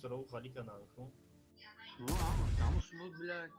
Монстрро халӣ карданд ку. Ну, ҳамаш буд, блядь.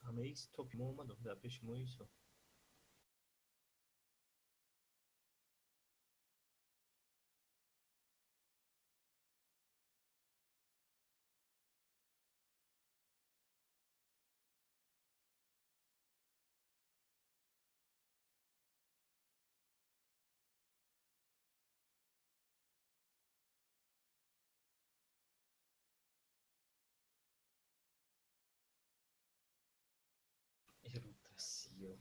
Ҳама икс топи мо омад, дар пеши мо исо. Irritação.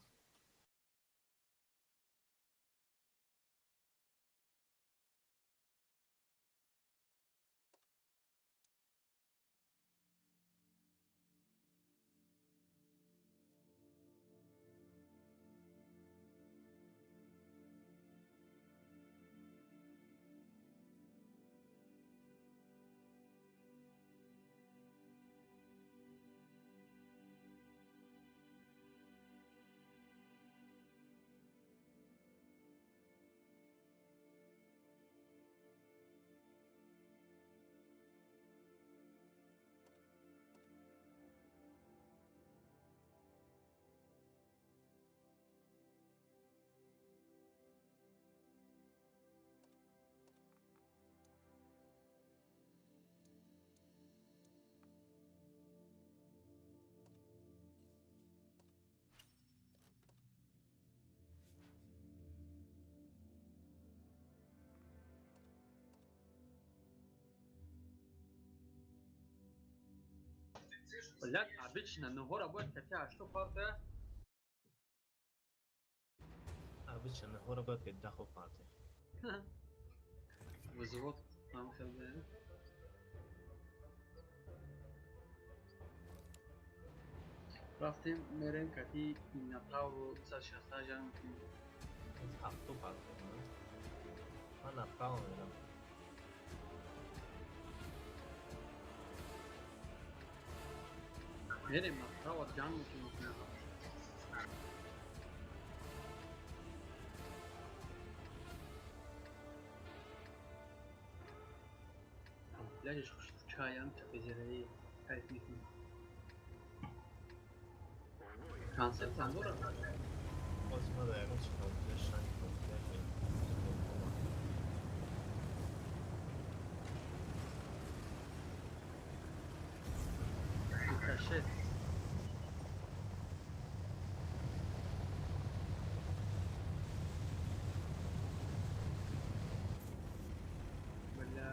Блядь, обычно, нуҳора бояд кати ҳашто парта. Обычно нуҳора бояд ки 10 парте. Взвод ҳам хеле. Рафтем, мерем кати Минотавру 160 ҷанг мекунем. Ҳафто парте. Ман направо мерам. Мерем направо ҷанг мекунем. Камуфляжиш хушчаям чапезираи кайф мекунем. Концепт ҳам дорад. Боз ма дар ягон чи камуфляж шанги камуфляж Рикошет. Бля.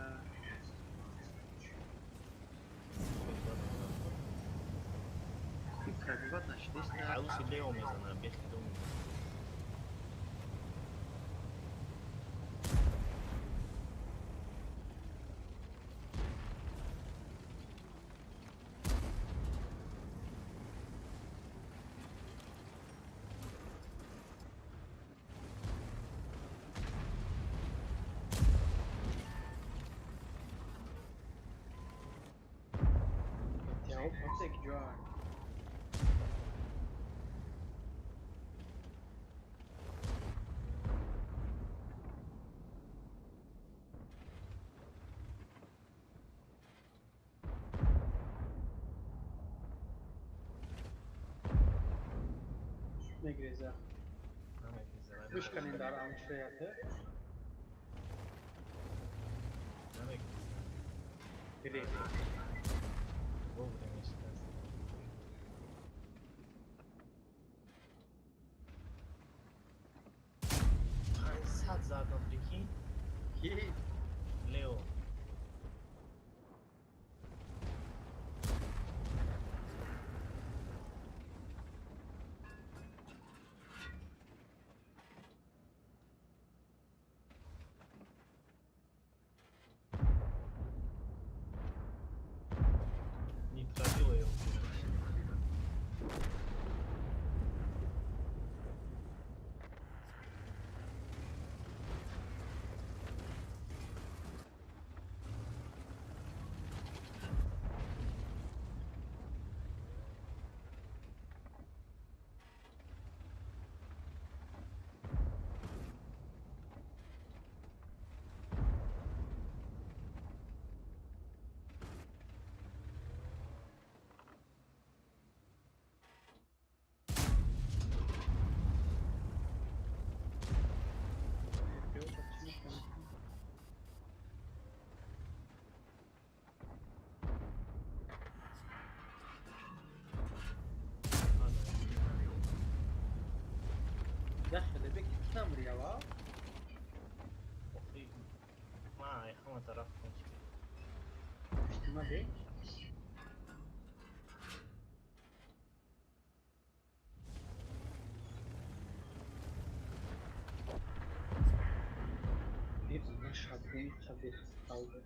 Пробивать нашли. Аюси лево мезанад, бехидо мезанад. Ҷавоб ҳафта ки ҷо. Мегреза. Намегреза. Бишканем дар амшаята. Намегреза. Греза. Вовремя шикаст. 500 задам, прикинь. Ки? Лео. Не пробила его. Дахиле беки намриява. Охи, ма ҳама тараф кончи. Иштима бек. Нашабгун қабеҳ қалби.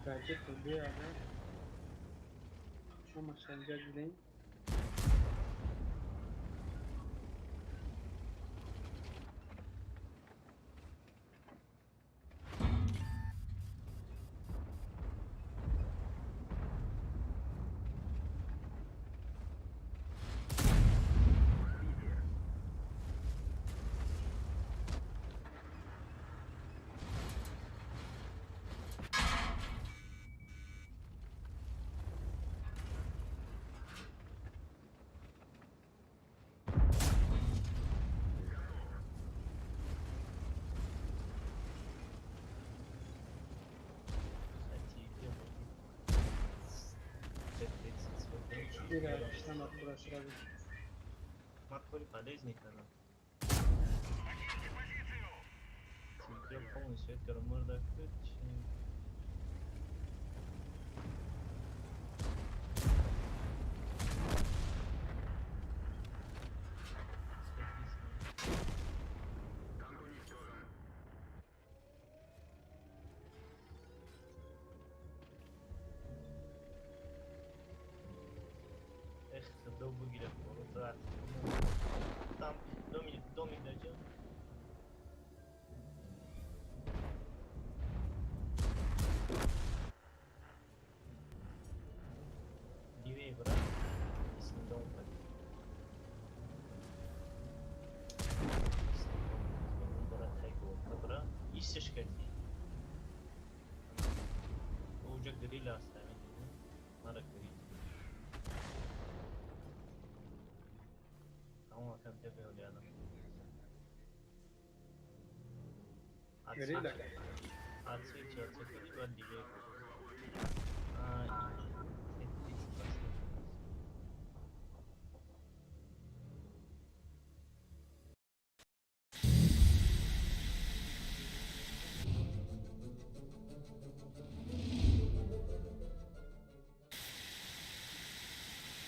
Гаджет биага. Шумо шанҷа дидем. Маркори полезней, когда. Тебе полностью это можно открыть. Эх, долго там домик дойдем. Левее, брат, если дом пойдет. Уже гриля оставили, надо гриль.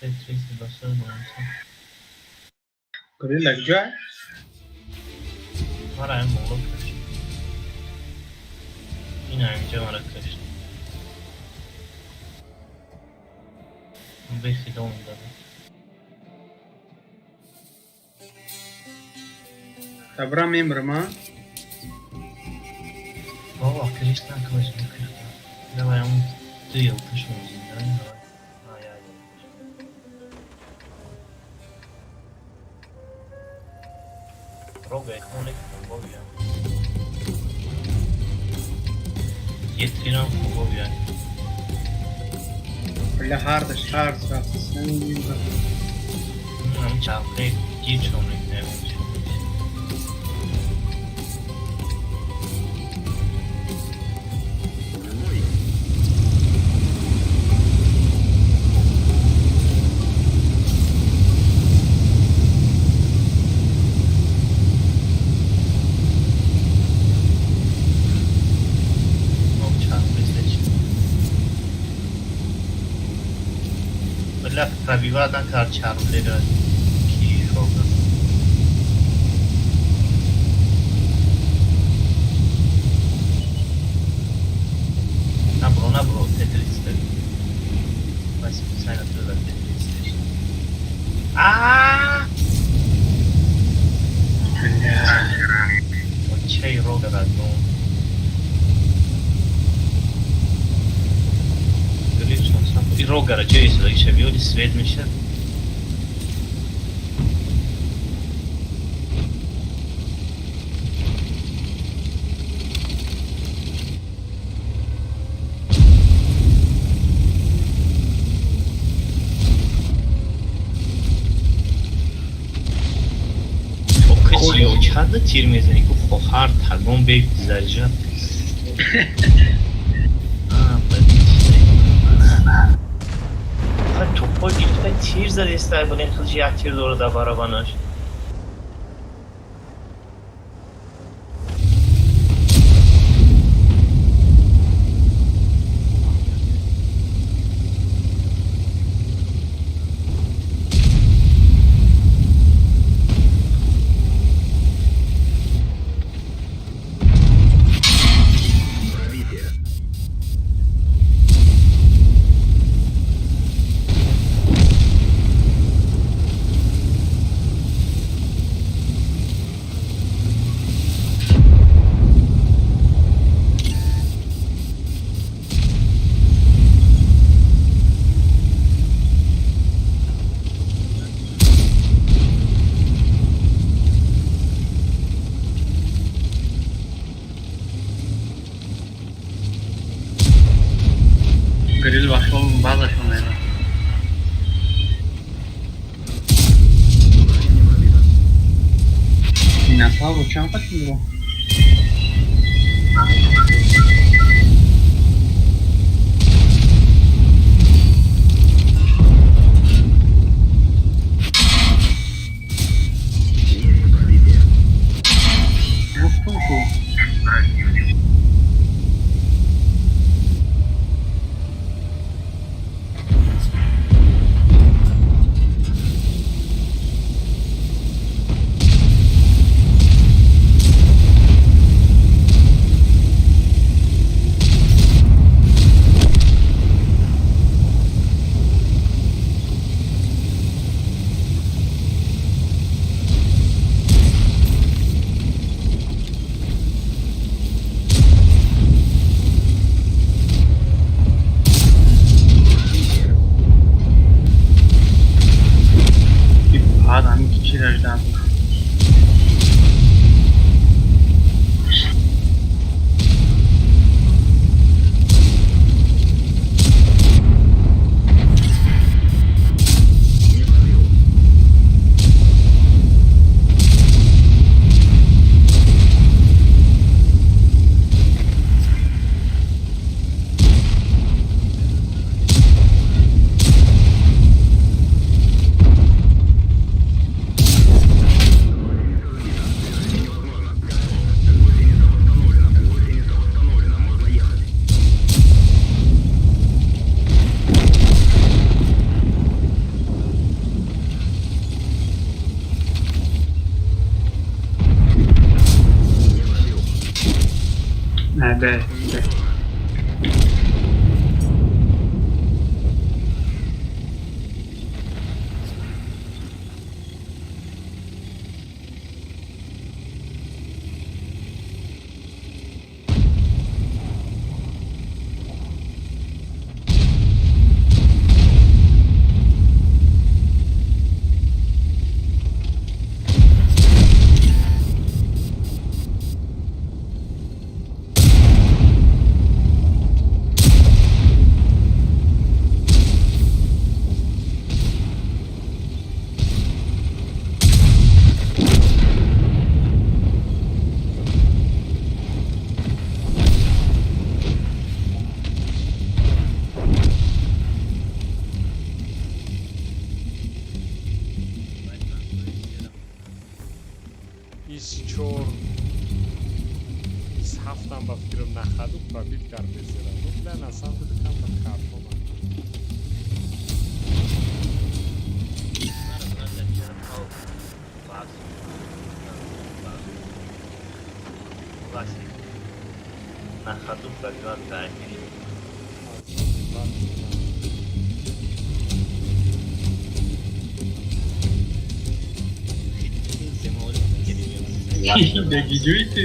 Тетрис басар. Гриль куҷоа? Мара ам боло кашт. Ина инҷа мара кашт. Бехидом дадам. Добра мемрам, а? Бобо, Кришна кӯш мекардам. Давай, он ду ёлташон зинда. Давай. А, я ёлташ. Рога хоне хубовия. Етринам хубовия. Бля, ҳардаш ҳард рафт. Нам чапре гир чомрик немончи. Бля, пробивать накард чарплера ки рога. Набро, набро, Тетрис. Ман специально туда Тетрис. А! Бля. Чей рога родном. И рогара ҷое истода биёди свет мешад. Чанда тир мезанӣ? Гуфт хохар тагон бе зарҷа. Топо гирифта тир задеста, блин, худш як тир дора дар барабанаш. Гриль вошел в базу, наверное. Миносавру чанд қачон? Гуфтум ку. Баъд ҳамин ки чӣ раждан. Б, Б. 24, 27-ам, ба фикрам, на ходу пробит кардезера. Ну, бля, на самом деле камтар картона. Мара брат, я вчера пал классик. На ходу пробивал до. Аз бад. Дагиҷӯйти.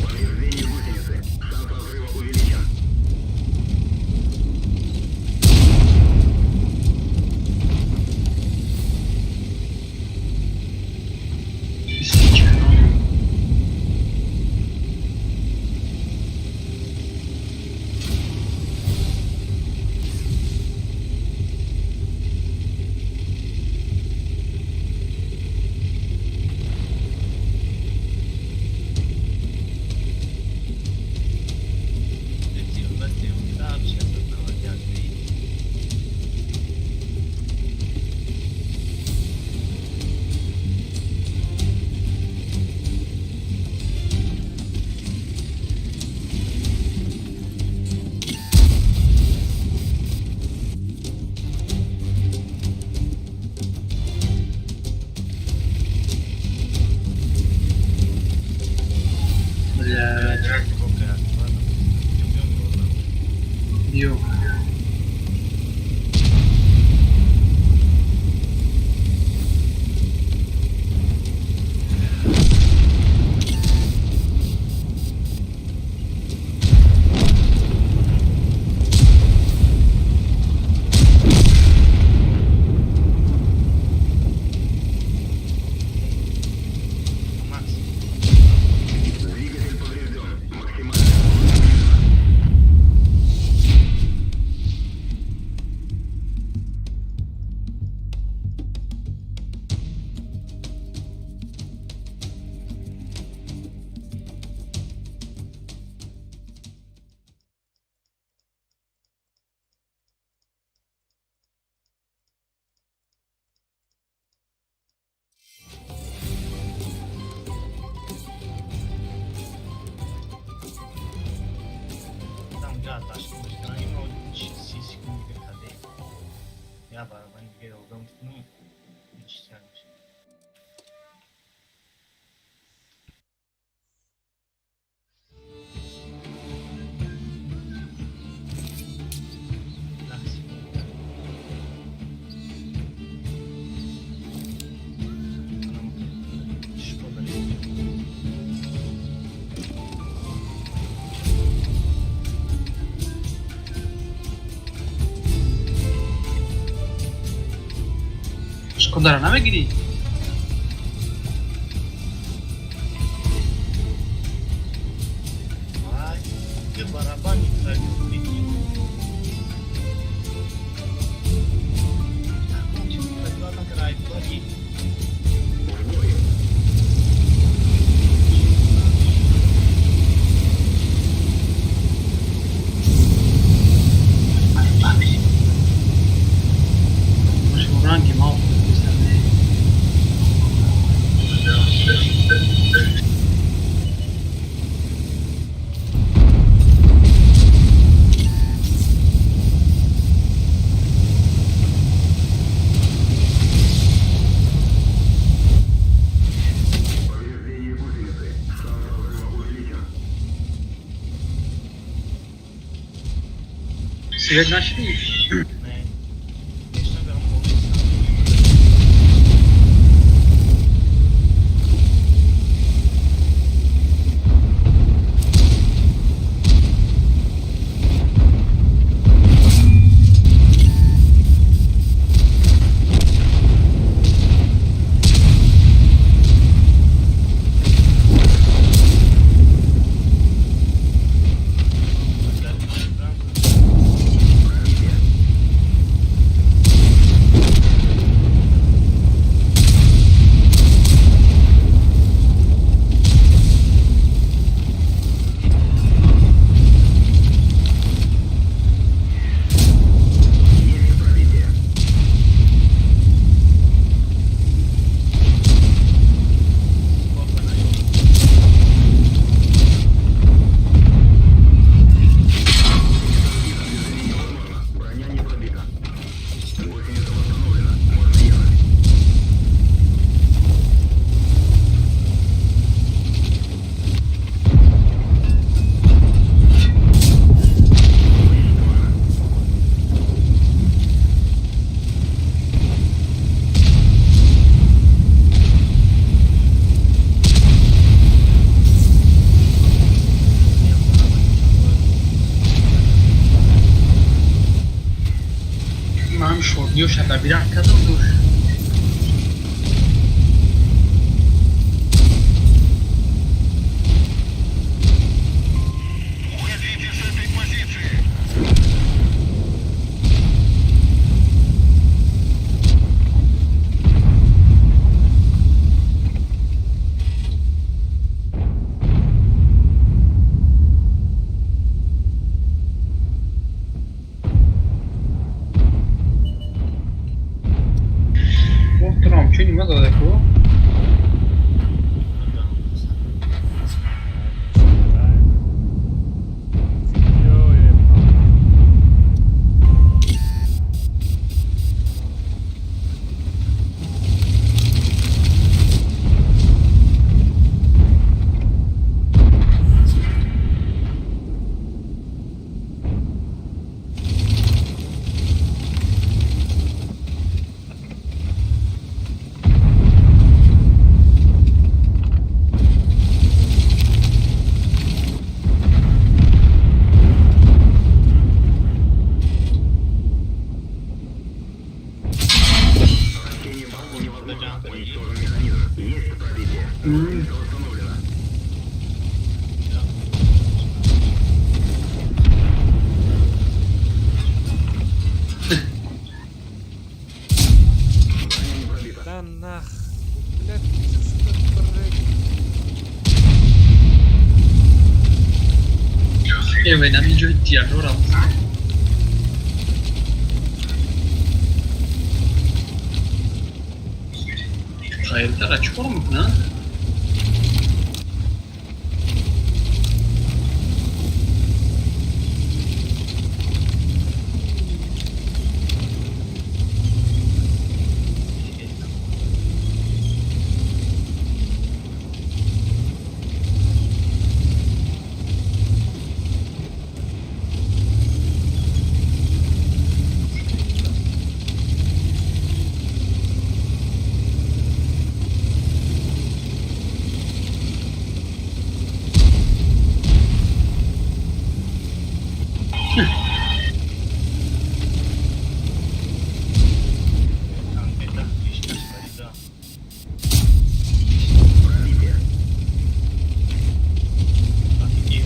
Повреждение гусеницы. Шанс разрыва увеличен. 24. Блядь. Ё. Макс. Двигатель поврежден. Максимально. Там газ дошли, 30 секунд дига каде. Я барабан дига ёрдам, ну, ҳеч. 10 секунд. Шкода. Шкодара намегирӣ? Вай, ты барабани пробил, прикинь. Так, он чё пробила на край, плаги. В бой. Ранги мал. Свет нашидӣ? Не. Пешна берам болистам. Пробитие. Есть пробитие. Невозможно. Броня не пробита. Гусеница восстановлена. Можно ехать. Уничтожено. Ман шодиё шадабира кардам душ. Уходите с этой позиции! Эҳтиром чӣ нима дода ку? Видео. Вращение балку невозможно. Уничтожен механизм. Есть пробитие. Гусеница восстановлена. Броня не пробита. Да нах, блядь, прыг. Эвенам инҷо диалорам. Ғайртара чӣ кор мекунад? Пробитие.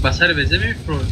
Ба сари беза мефурод.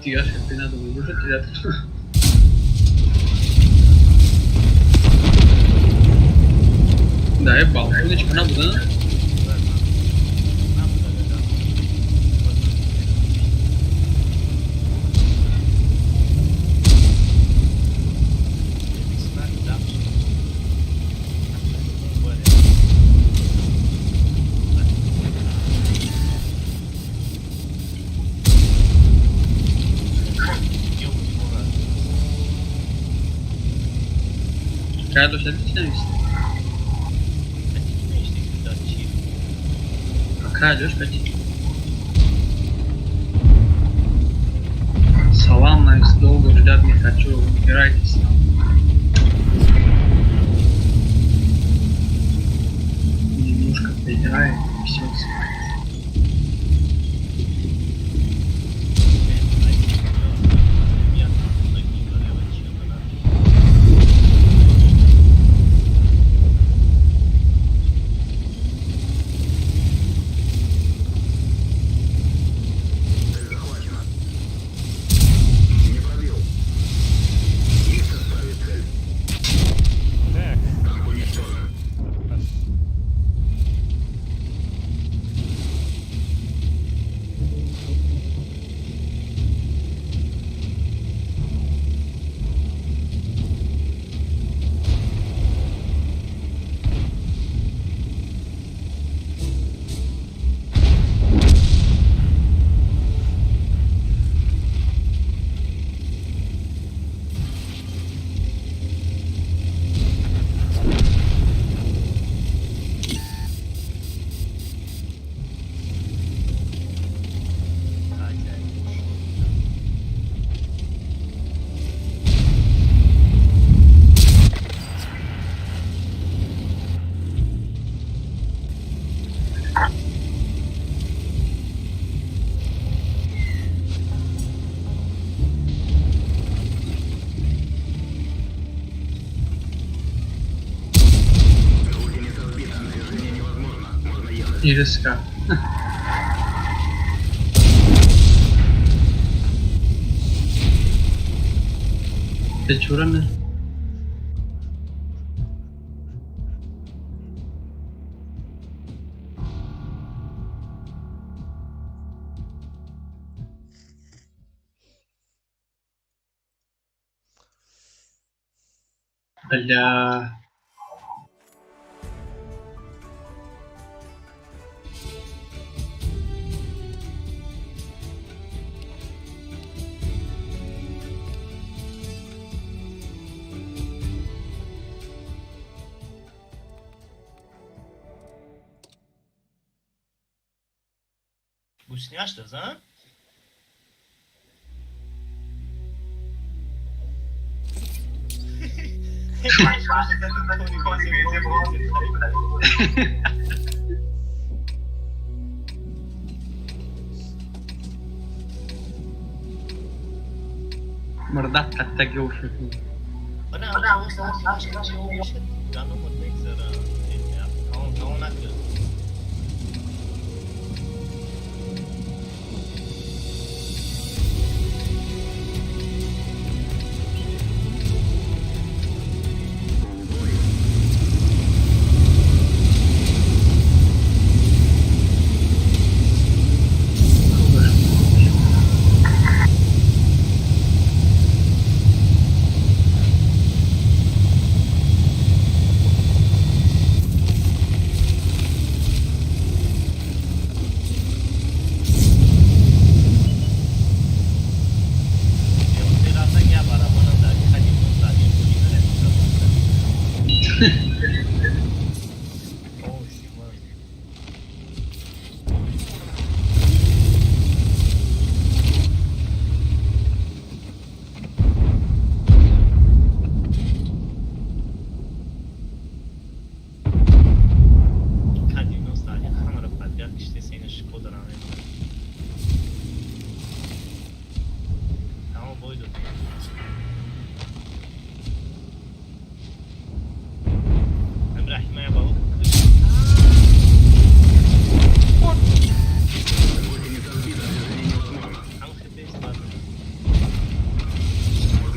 Дигар хеле надорам. Бошад кидат. Да, е балконечка набуда. Салам, Найс, долго ждать не хочу, убирайтесь там. Немножко поиграем, и все. Цель захвачена. Не пробил. Есть отправить цель. Так. Танк уничтожен. Паш. Гусеница сбита. Движение невозможно. Можно ехать. ИРСК. Печурами. Бля. Гусняшта, за? Мардак каттаги. Убой.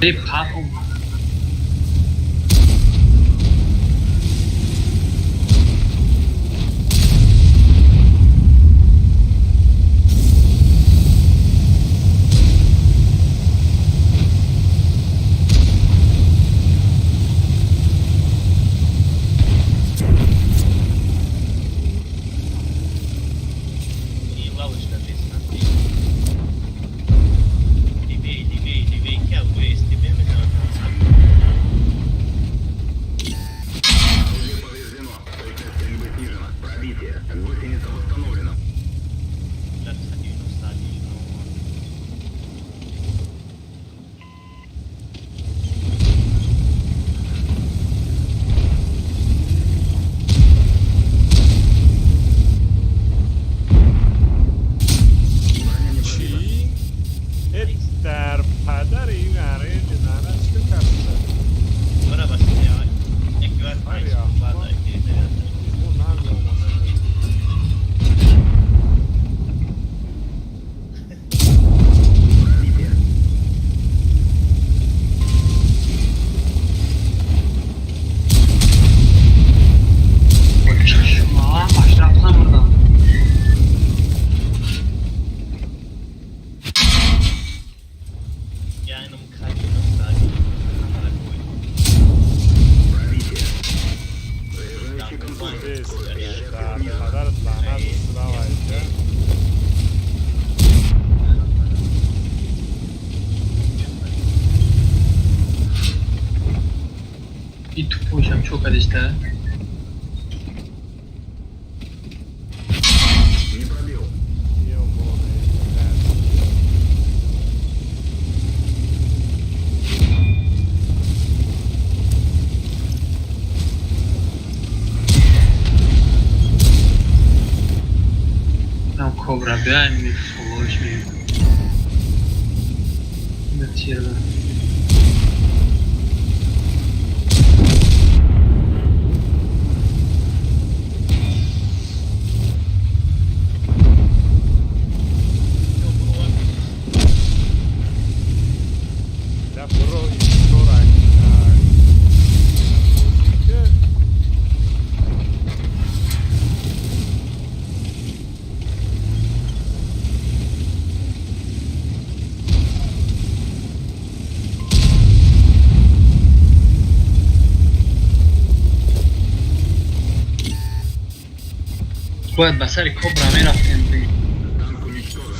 Э, пар омад. И лавочка здесь, смотри. Левее, левее, левее. Я СТБ мезанам. Орудие повреждено. Точность стрельбы снижена. Пробитие. Гусеница восстановлена. Дар 191. Броня не Чӣ? пробита. Э, дар падари ин арени нана чӣ карда? Бара басте, яки вар панҷ баъд ки Мо намеомад. Пробитие. Чашма, Ашрафхан бурдам. Яънам кадино сади. Ҳамара кой. Пробитие. Заряжающий контужен. Бес, Скорость перезарядки дар снижена. падарат лаънат слава. И тупойшам чо кадиста? Не пробил. Ёбоне. Там кобра биай мефолош ми. Натирда. Да буро ишора. Бояд ба сари кобра мерафтем. Танк уничтожен.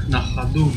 На ходу.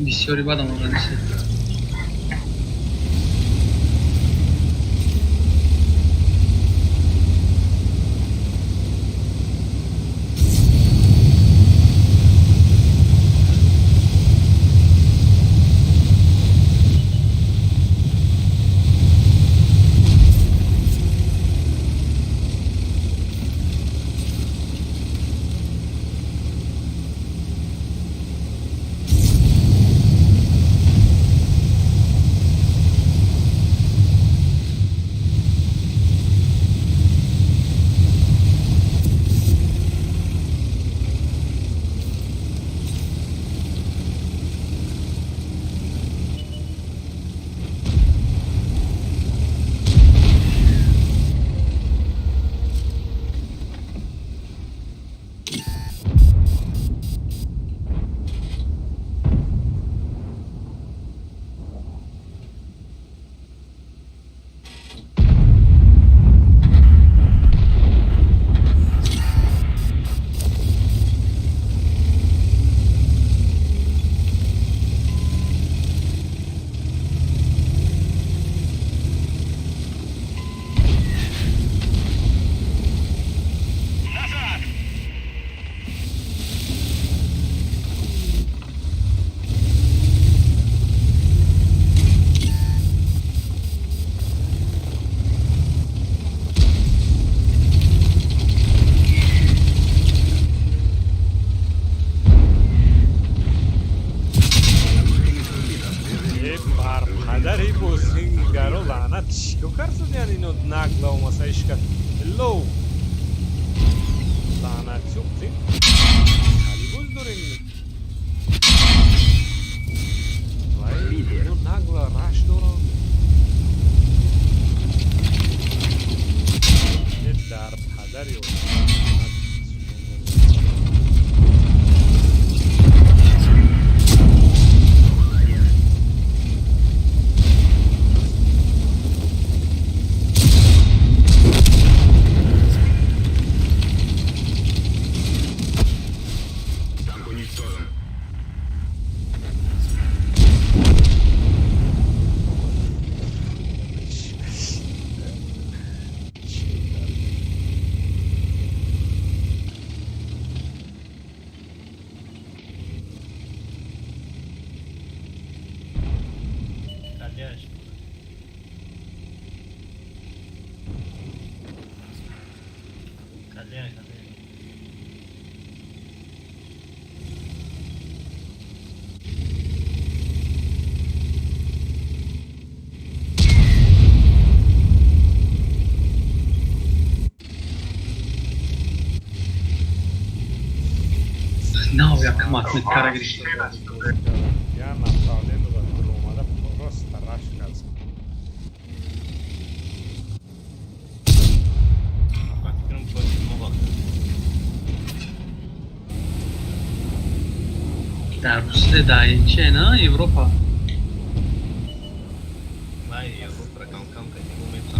Бисёри бадам омадисе. Бар падари бозингаро лаънат, чико карсадян ино нагла омаса ишка. Hello. Лаънат ёфтем. Хали боз дорем ино. Вай, ино нагла раш дорам. Дар падари Танк уничтожен. Cadê as? Cadê? Cadê? Нав як матметкара гирифт. Я направление омада просто раш кард. Фикрам против мова. Дар Русия, дар че на Европа. Vai, eu vou pra cá um cão que tem momento.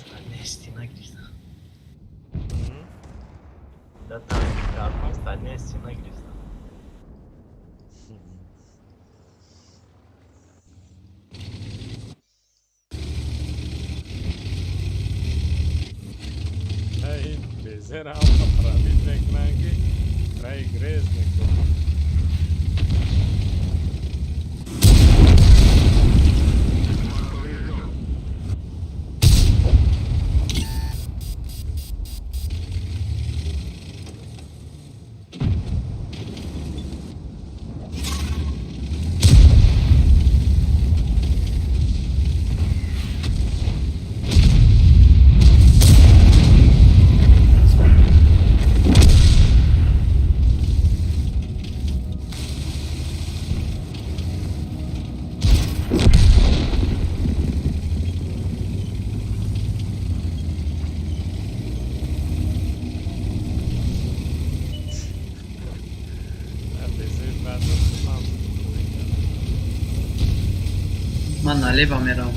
Стальная стена грифта. Да там, да, стальная стена грифта. Безера алфа пробит мекунанд, ки раи грез мекунанд. Марк поврежден. Ман налево меравам.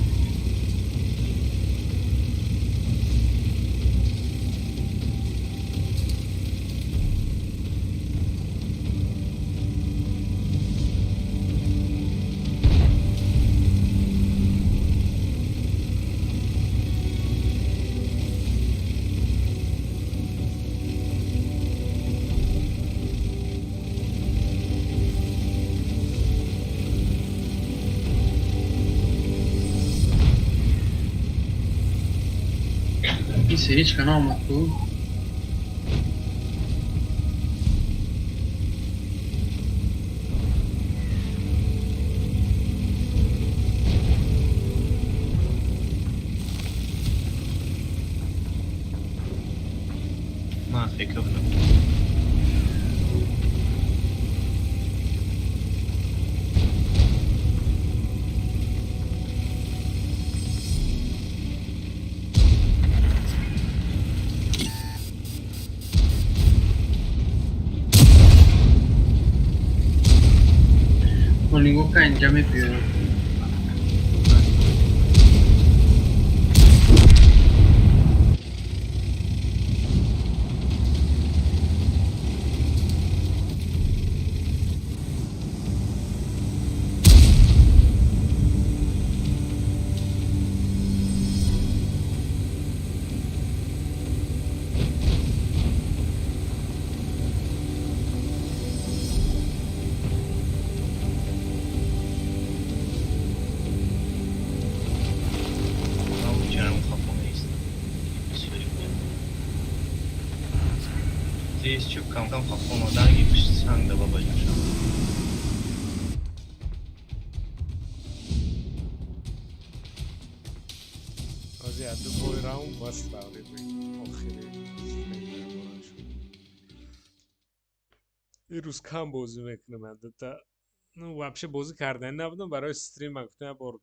Ин серичка наомад ку. Ман фикр будам. Но нигоҳ ка, инҷа мебиёяд. Ман бичарам хафо меистам. Бисёри будем. Тез чӯб кам-кам хафо омадан, ки пушти санг да бабаҷошам. Ҳозир ду бой раунд бас равли охири стрим шуд. Ирӯз кам бозӣ мекунам, дута, ну, вообще бозӣ кардани набудам барои стрим. Ман гуфтам, як бор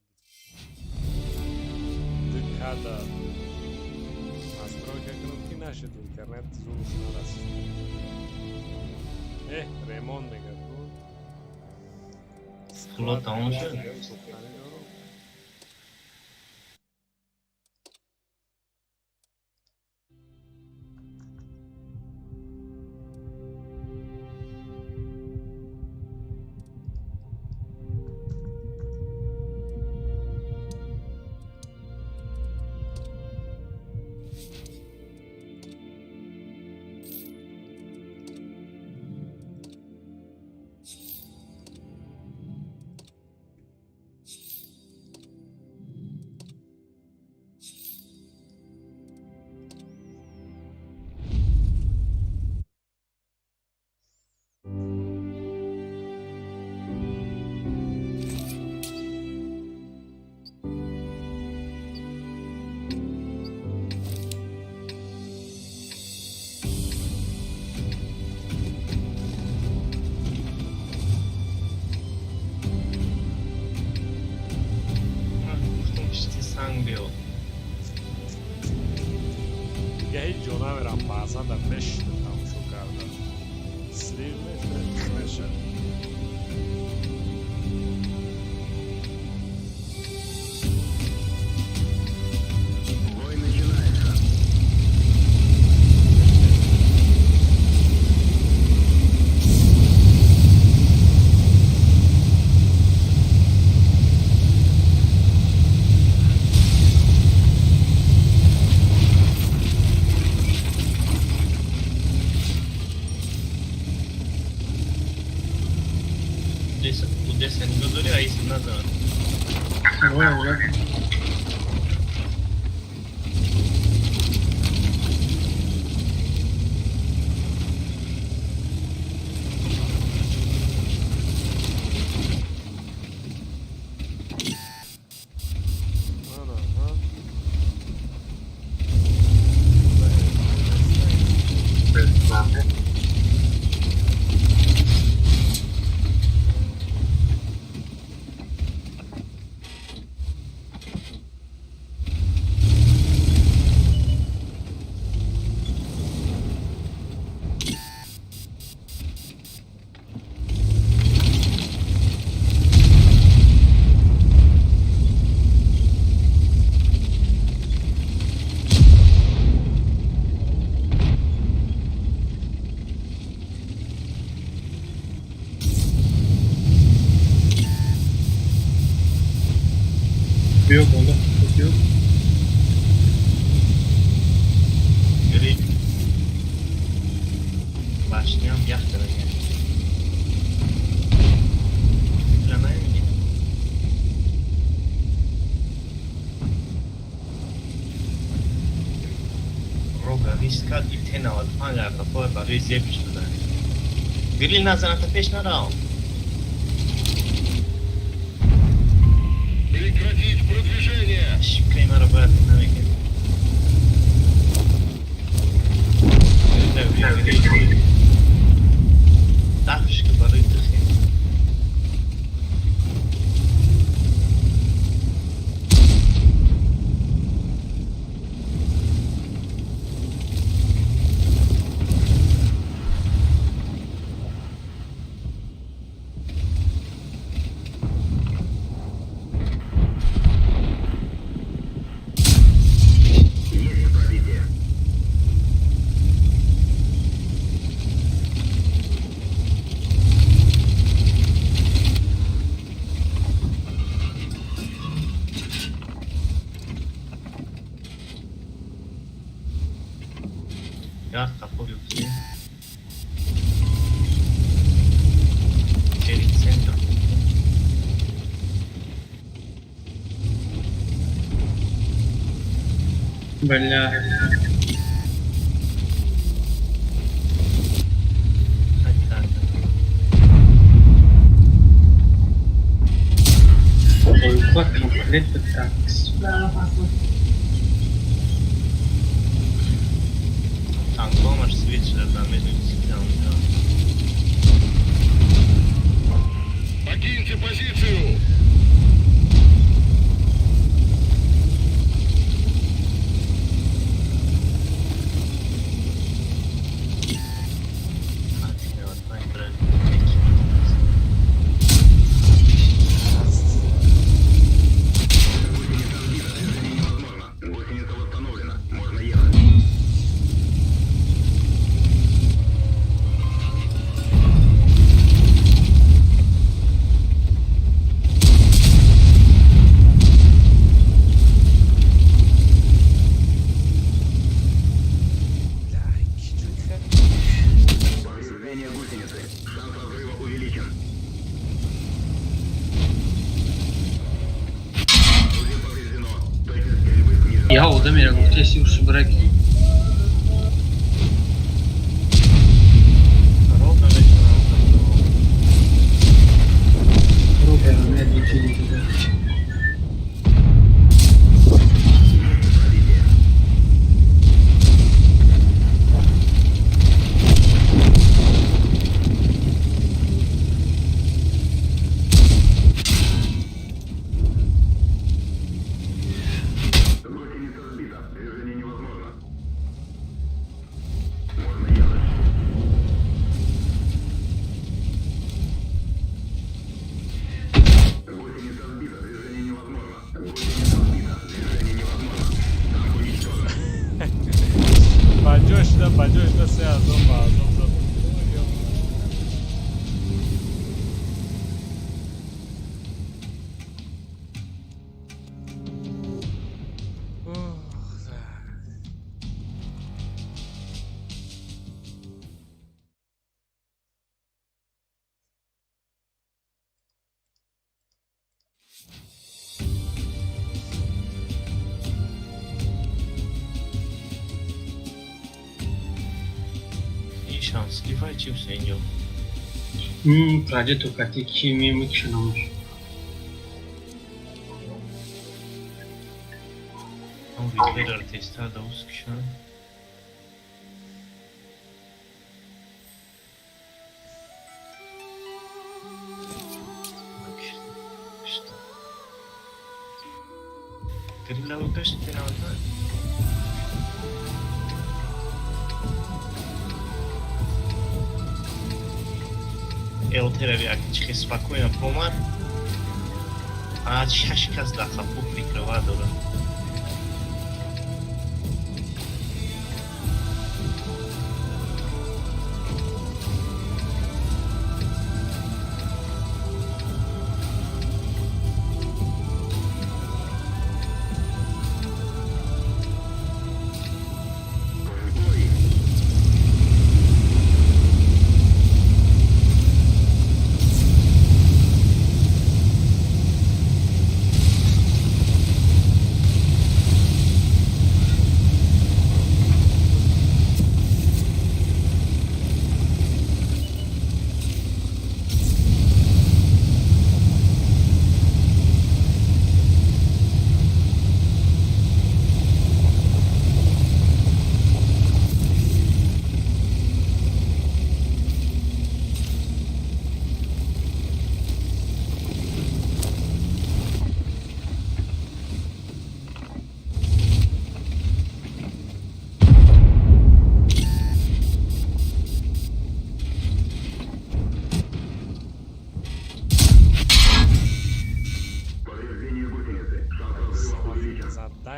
дукада настройка кунам, ки нашуд, интернет зурш нарасид. Э, ремонт мегӯяд ку. Пуло тамом шуд? Сохтанӣ дорум. Ман гуфтам, пушти санг биё. Дига ҳеҷ ҷо намерам, баъзан дар бешта тамошо карда слив мешад. Бой начинается. Удеса нигоҳ дорӣ, аиси назанад. Ой, ой. Ана, ҳа. Биё боло, биё. Гри башням ях кардаген. Фикра намебинӣ? Нест кард и Т-95 дар барои зеб шуда. Грил назаната, пеш нарав. Прекратить продвижение! Шикаи маро бояд намекунед. Дафш ки барои ту хел. Есть пробитие. Гард қафо биёфтӣ. Перед центр. Бля. Хай карда. Бойко конкретно такс. Танкомаш свет шуда, медонӣ, ситам. Покиньте позицию! Т-95 брали. Гусеница сбита. Движение невозможно. Гусеница восстановлена. Можно ехать. Бля, ки ҷои хеле. Повреждение гусеницы. Шанс разрыва увеличен. Орудие повреждено. Точность стрельбы снижена. Я одамера гуфтеси ушу браки. Ровно мешавам. Робера не чизи. Есть пробитие. Гусеница сбита. Движение невозможно. Можно ехать. Гусеница сбита. Движение невозможно. Гусеница сбита. Движение невозможно. Танк уничтожен. Баҷо шуда, баҷо шуда, 3000 ба азоб зад. Ух, да. Ин шанслифай чи, Ҳусейнҷон? Праҷа то кати ки мемикшанамш. Он видеоро тезтар давуз кишам. Что? Грилла гашт Т-95. ЛТ-ра чихе спокойно помад. Аз шаш кас дар қафо прикрыва дорад. Бой.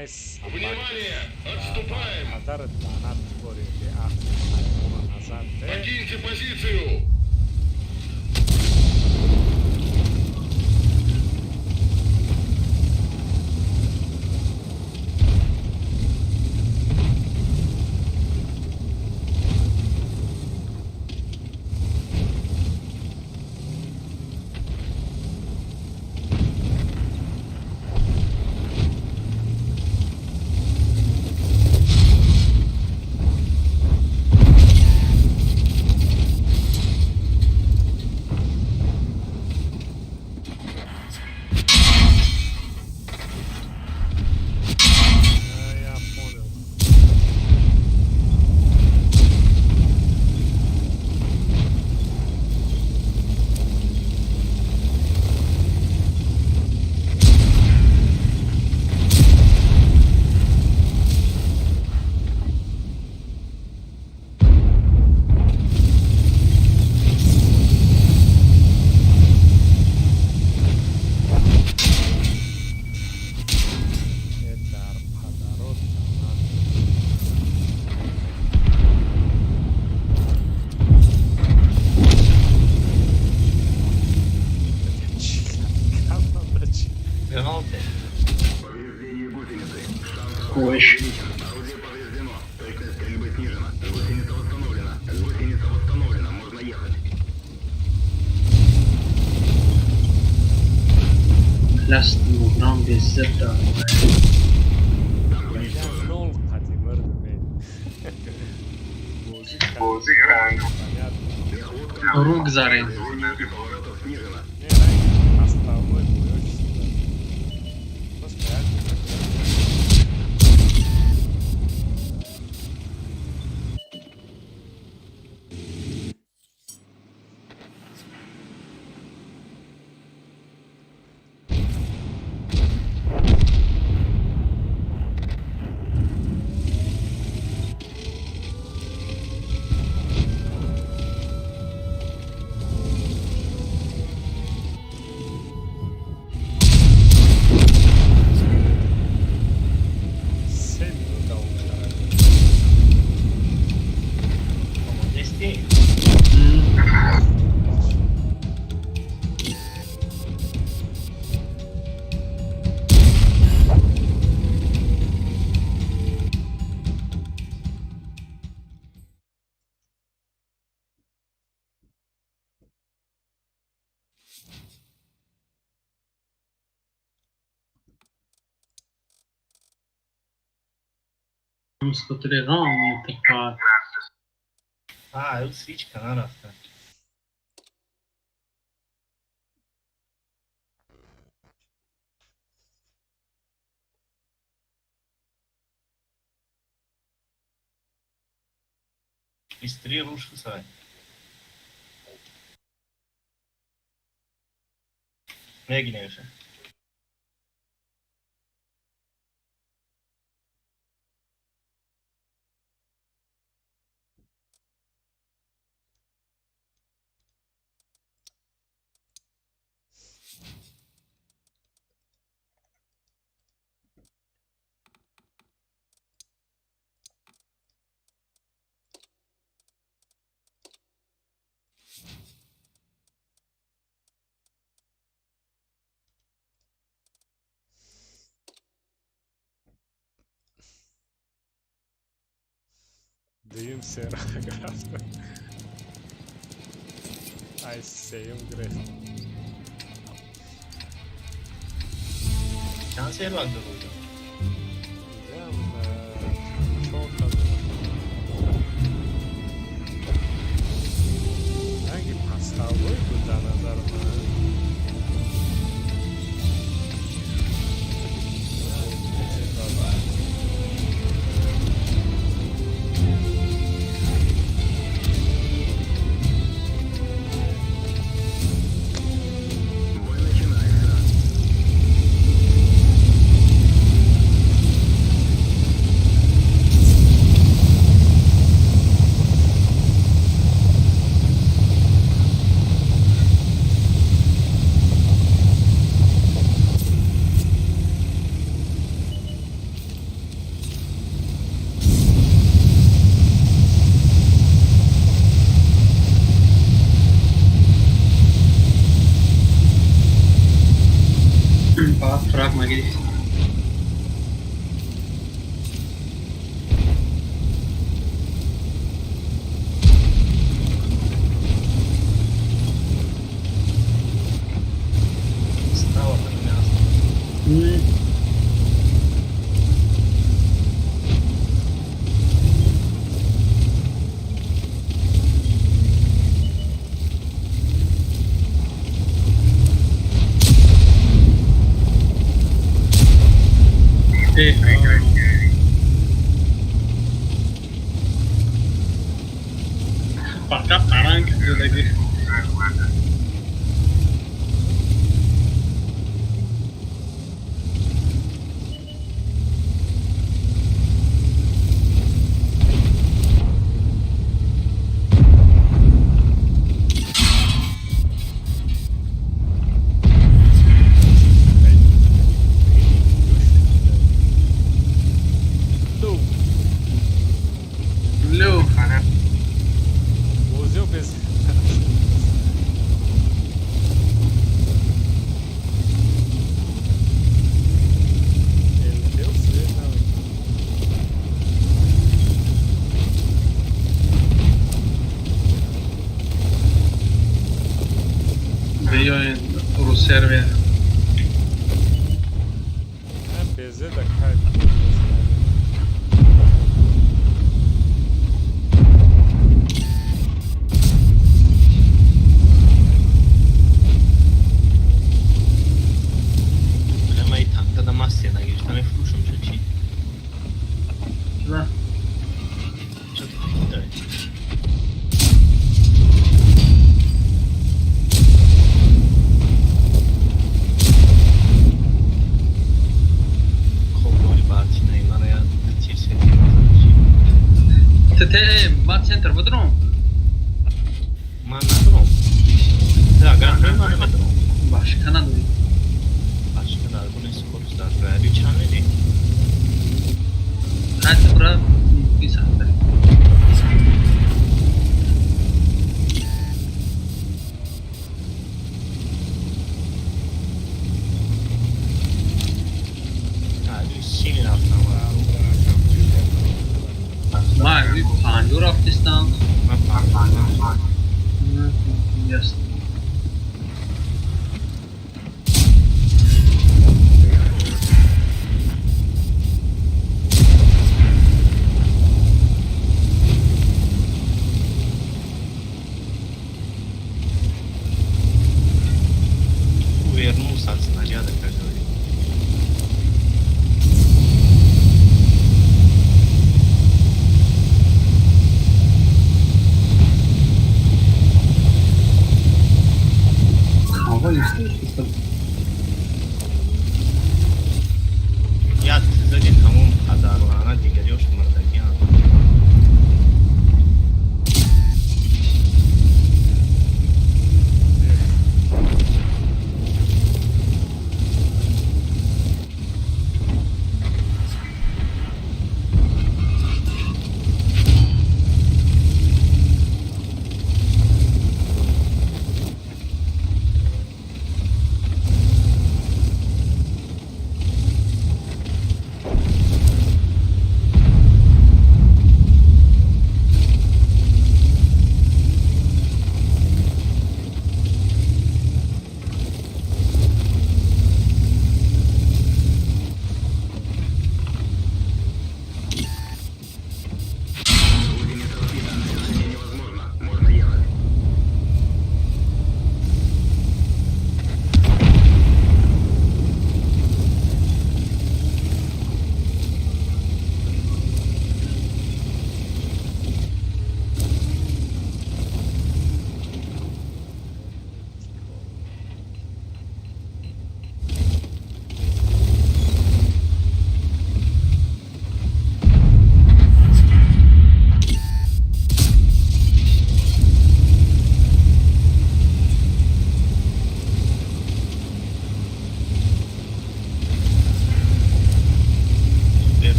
Ай собак. Внимание! Отступаем! Падарат лаънат бори, беақл, ҳайвона назар де. Покиньте позицию! А, я понял. Э, дар падарот лаънат. Чӣ кардам, чӣ? Penaltı. Повреждение гусеницы. Шанс Ой. увеличен. Орудие повреждено. Точность стрельбы снижена. Гусеница восстановлена. Гусеница восстановлена. Можно ехать. Ласт муграм беззад дорад. Танк уничтожен. Нол қати мардуме. Бозӣ кард. Понятно. Нехватка Рук зарен. Движение и поворотов снижена. Не, ранг основной бой очень сюда. Просто як. 3 минута умирает. Омодасти? Мустатриган мутақар. А, ю свичка нарафта. 23 руш сай. Мегинеша. Дуюм сера рафта. Ай, сеюм гирефт. Чанд сер вақт дорад? Инҷам чорта дорад. Ранги пасталбой буд дар назари ман. Бой начинается. Фраг нагирифт. Справа подмясно. Фақат таранг зиндагӣ. Лу. Лу. Бозиё без. LDC, não. Биёен Русервия. МБЗ да кайф. Бля, ма и танка да мастер нагирифта мефурӯшам, чо чӣ? Да. Чо ту фикр дорӣ? Хоб, бори баъдинаи мара я тир се тир мезанад чӣ? ТТ ма центр будром. Ман надорам. Ту агар хоҳӣ, ман намедорам. Башка надорӣ. Башка дар гуни скорс дар раби чанд медиҳ? Хайти бура мумкин сахтар. Си мерафтам. Ма 50 рафтистам. Ман 50. Ясно. Увернулся от снаряда, как говорится. Ҳаво исто. Як зади, тамом, падарлаана, дигариёш мурдагианд.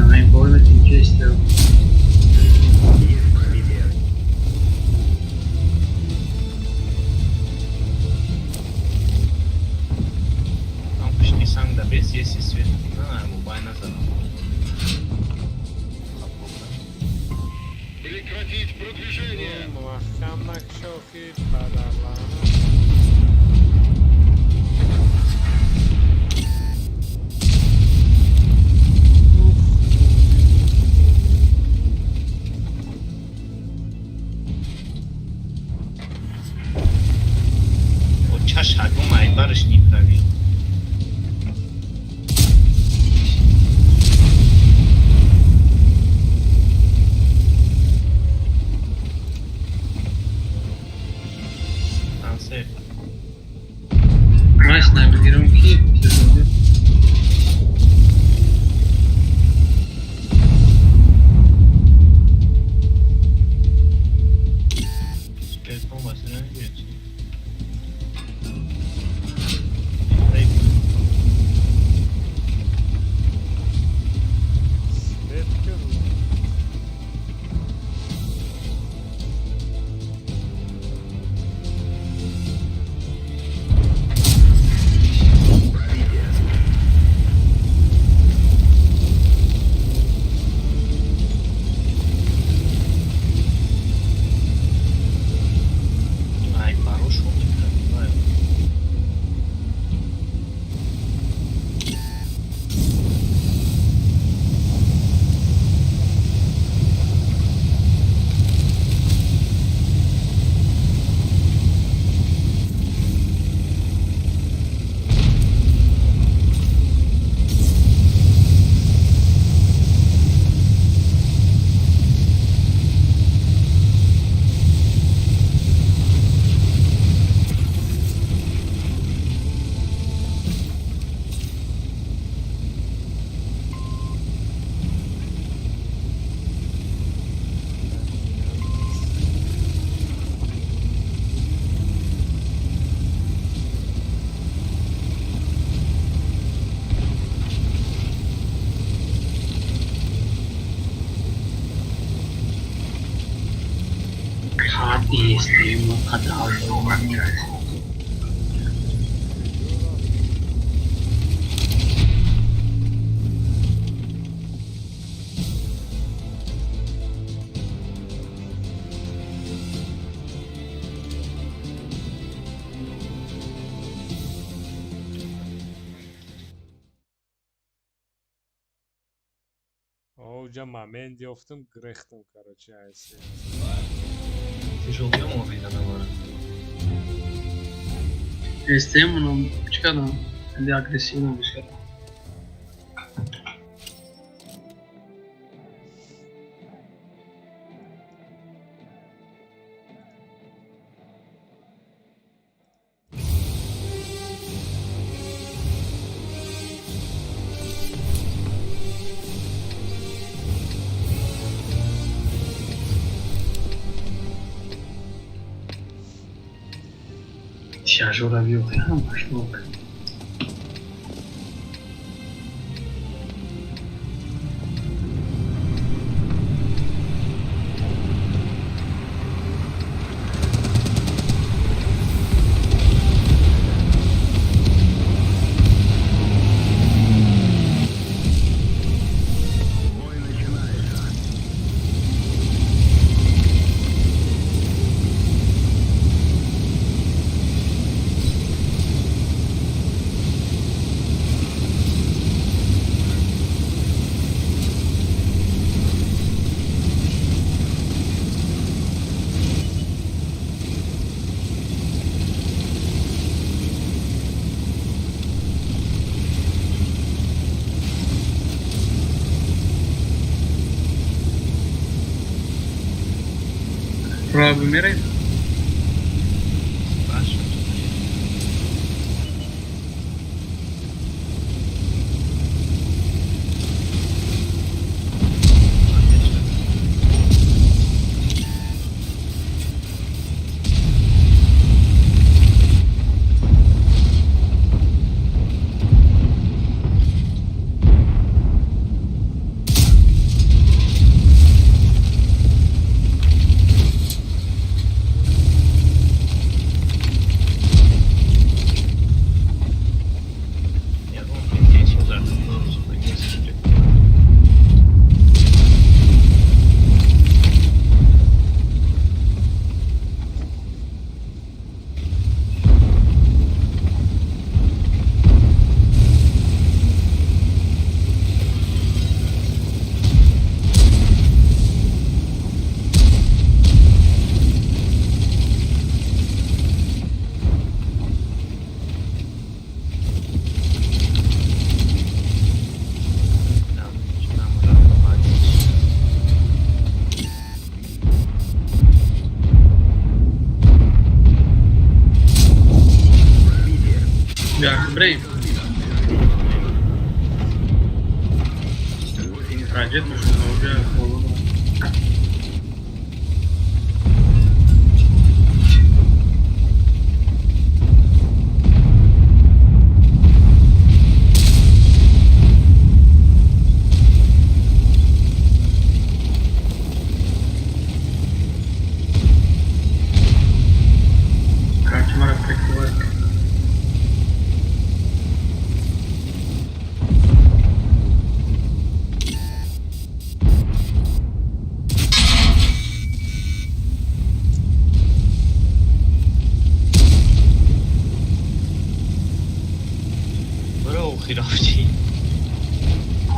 Ай, бой метинчестер. Есть пробитие. Там пушти санг да бес еси свет. На, мобай назадам. Прекратить продвижение! Маҳкам накшохи падарлана. Оча шагом айбарш не правил. Трансфер. Маш набигирам ки тяжелый. Телефон басира набирачи. Свет кирла. Пробитие. Ай, хорош он не пробиваю. Хати истему кадавр. Оҷа момент ёфтам, грехтам, короче, айсе. Тяжелый мобильно набора. Истему, чикада, хеле агрессивно бишкада. Тяжело бил, пошло. Бой начинается. Пробы мераем? Спрашиваю. Ракету уже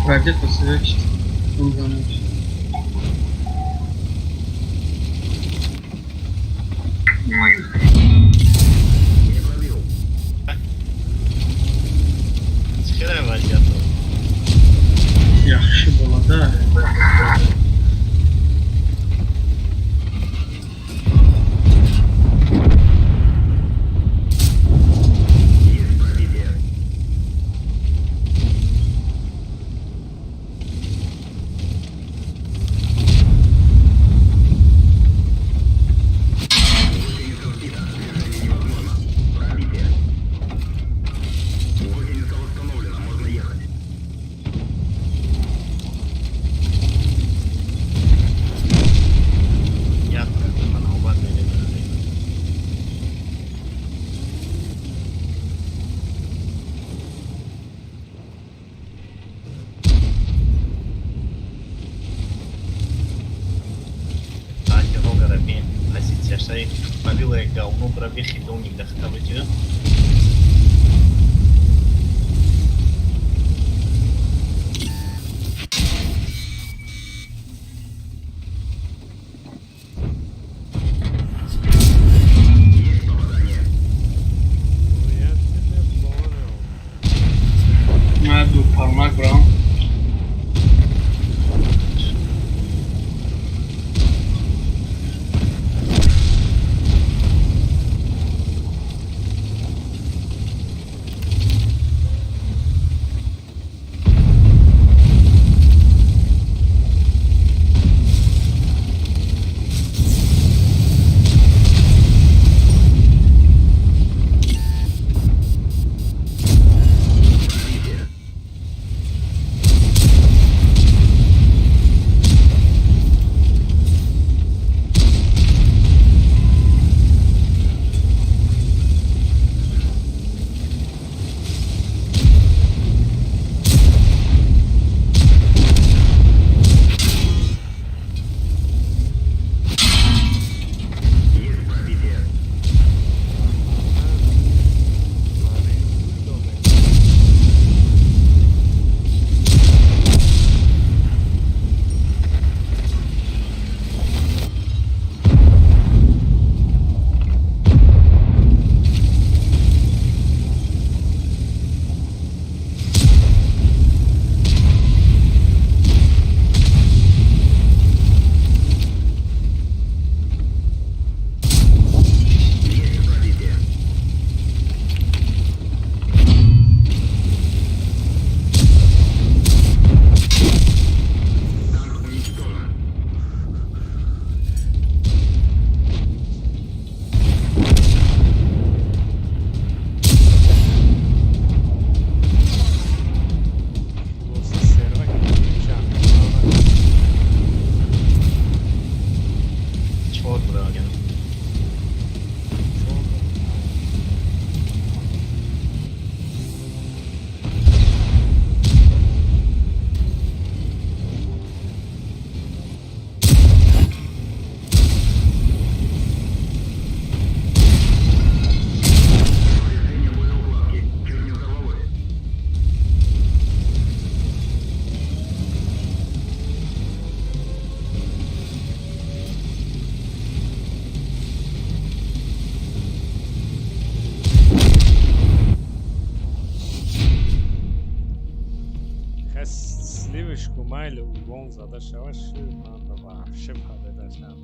Ракету срочно. Не пробил. Хера вазият. Yaxşı bola da. Есть пробитие. Гусеница сбита. Движение невозможно. Пробитие. Гусеница восстановлена. Можно ехать. Як навбат мерем. Позицияшай пробила говно пробил хидоник да хтавыча. Есть попадание. Ну я тебя понял. Mən bu parmaq vuram. Пробитие. Есть пробитие. Есть пробитие. Танк уничтожен. Хулоса серва чанд. Чор браган. Повреждение боеукладки. Чуть не взорвалось. Хас сливишку майли угон зада шава шир манда вообще падеда шав.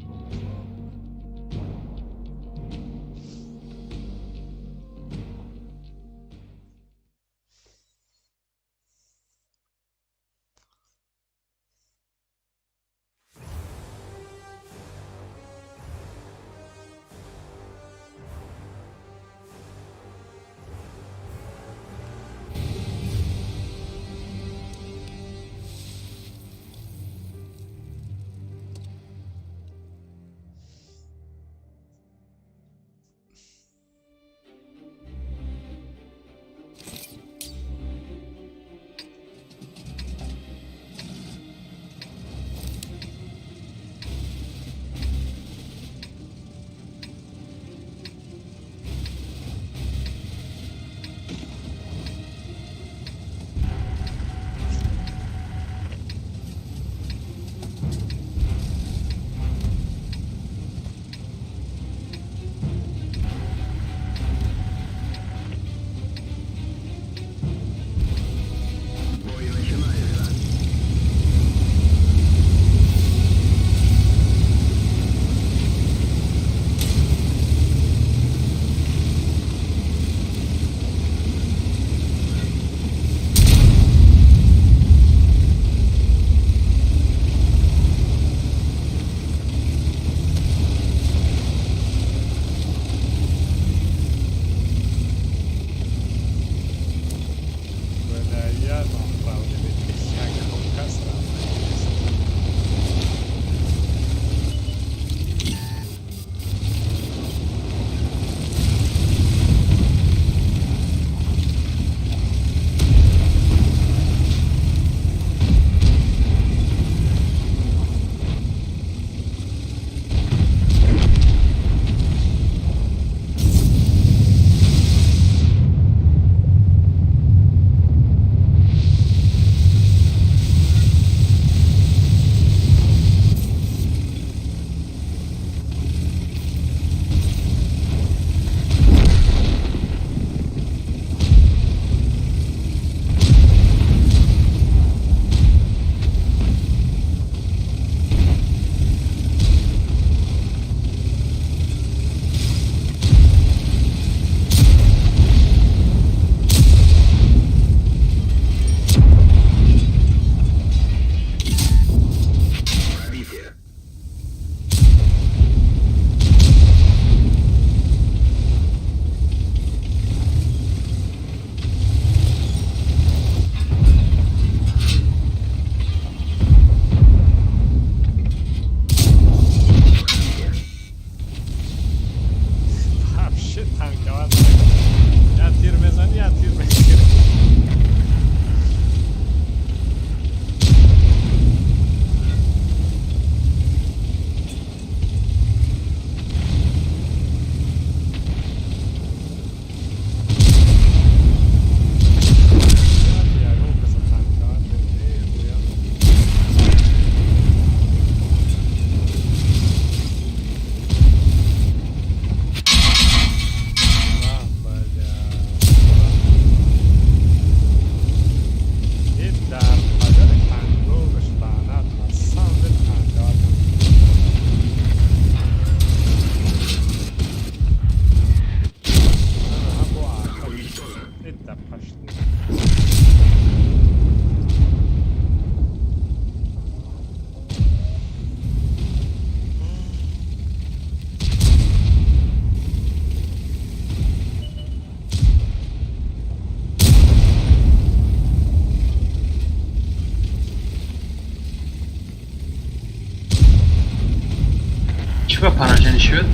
Чӣ ба поражение шуд?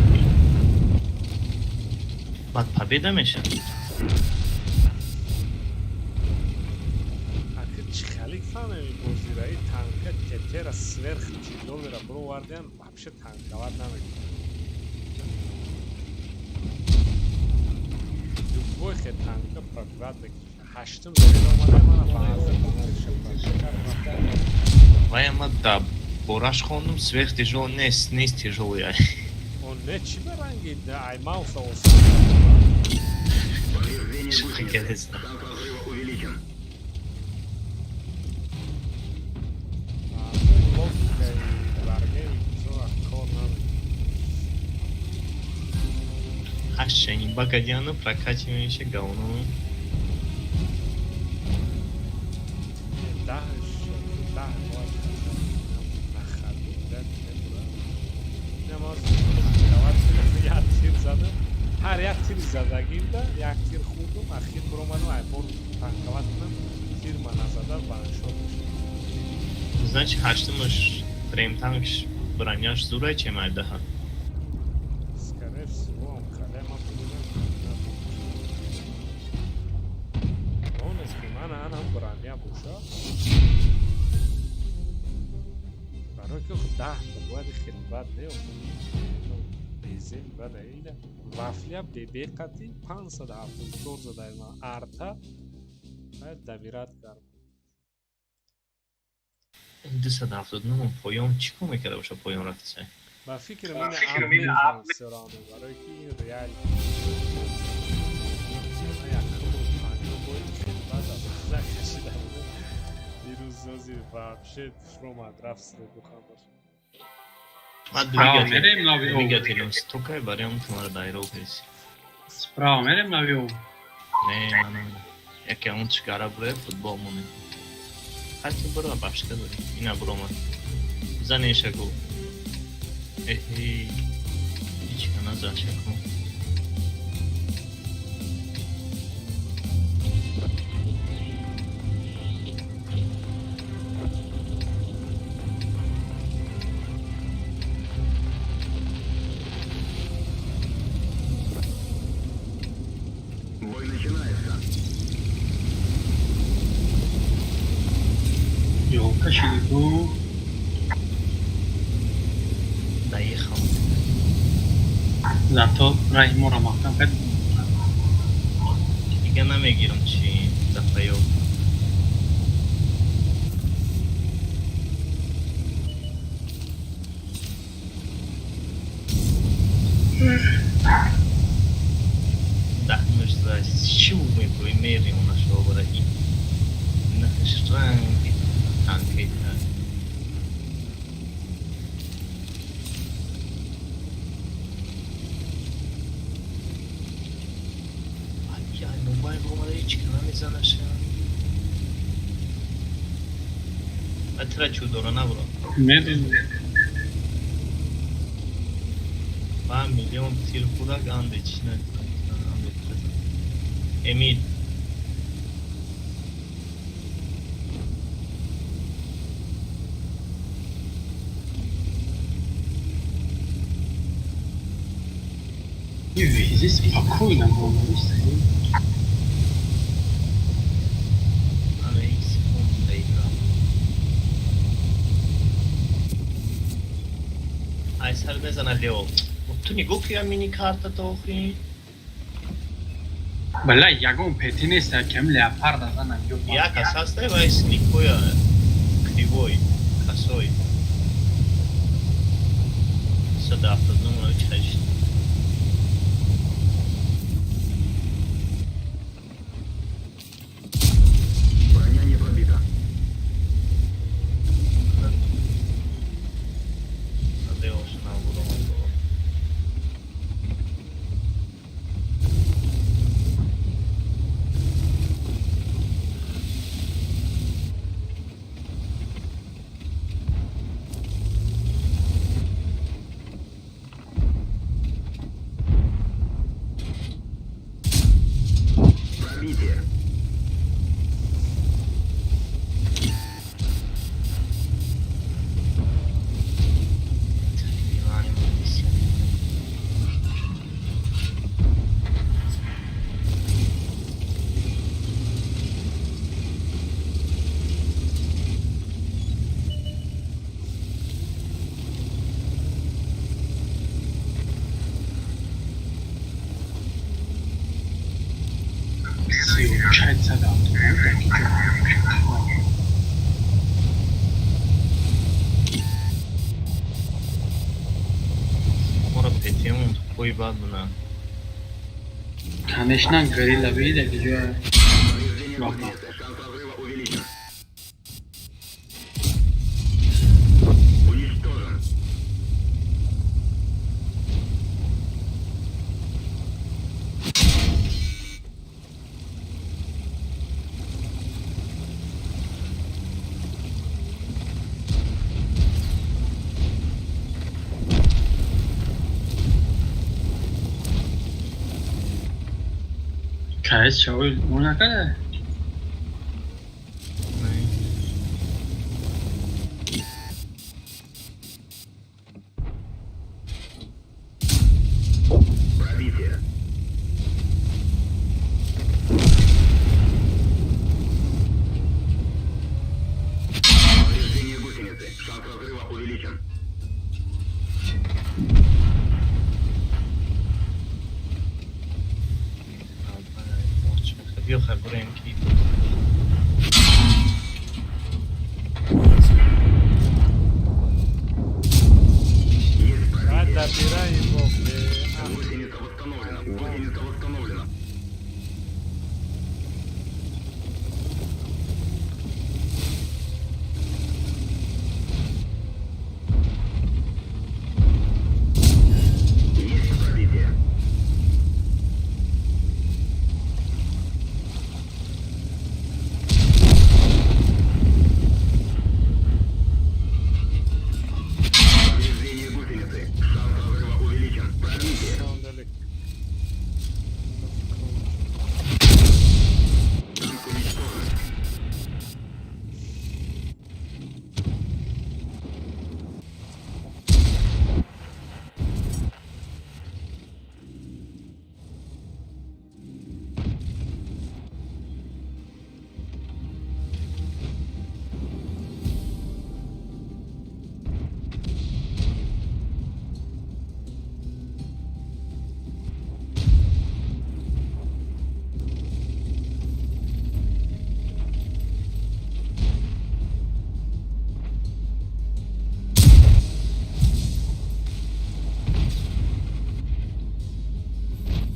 Баъд победа мешавад. Аки чӣ хеле фаҳмем ин бозира, и танка ТТ-ра сверх тяжёлый-ра бировардиан, вообще танковать намекунад. Любой хе танка пробивать мекунад. Ҳаштум левел омада, мана баъзе пробивать. Вая ма да бораш хондум, сверх тяжёлый нест, нест тяжёлый ай. Он не, чӣ ба ранги ай мауса осон. Повреждение гусеницы. Интересно. Шанс разрыва увеличен. Логикаи варгейминг бисёр кор намекунад. Ҳашт бакадиану прокачиваемся говно. Даҳш даҳ бояд нахарду намоз як тир задам, ҳар як тири задагимда як тир хӯрдум, ахир биромадам, айбор танковать кунам, тир ма назада, ваншот мешуд. Значит, ҳаштумаш фрейм танкш броняш зурай, чем айдаҳа. Скорее всего, он халема будем. Онес ки ман анам броня боша. Барои ки охи 10-та бояд хеле бад не, безем бада ина вафля бебе қати 574 задай ман арта бояд добирать кард. 279 поён чӣ кор мекарда боша, поён рафтиса? Ба фикри ман ап мекунам всё равно, барои ки ин реал якум бой хеле бад аст, закашида будам дирӯз, ози вообще фромад рафт средухам бош. Ман Справа мерем нави о. двигателем стокай барои он тумара дайро кардис. Справа мерем нави о. Не, ман яке он чигара буре футбол монем. Ҳатто буро башка дорем. Ина буромад. Занешаку. Эҳи. Ҳеҷ назашаку. Бой начинается. Ёлка шиду. Доехал. Зато раҳи моро маҳкам кард. Дига намегирам чи дафъаё. Даҳмаш за чӣ мепӯи мери онашо бара и нахаш ранги танкаи та. Ай, мобайл омада, ҳеҷ ки намезанаша. Атра чӯ дора набро. Медонам. Ба миллион тир хӯрак анде чӣ анде. Эмил. Вези спокойно было. Ана ик секунд игра. Ай сар мезана Лео. Ту нигоҳ ки мини карта то охи. Бала, ягон пети нест, кем леопарда занам. Як асастай вай слепой, кривой, косой. 179 8. Броня не пробита. Леош на буромад. Танкои бад буданд. Конечно, горилла бида ҷоя. Повреждение Ладно. гусеницы. Шанс разрыва увеличен. Уничтожен. Кайс шавил мунакада. Не. Пробитие. Повреждение гусеницы. Шанс разрыва увеличен. Биё, хай бурем ки. Есть Баъд пробитие. добирай его. Гусеница восстановлена. Гусеница восстановлена. Есть пробитие. Повреждение гусеницы. Шанс разрыва увеличен. Пробитие. Танк уничтожен.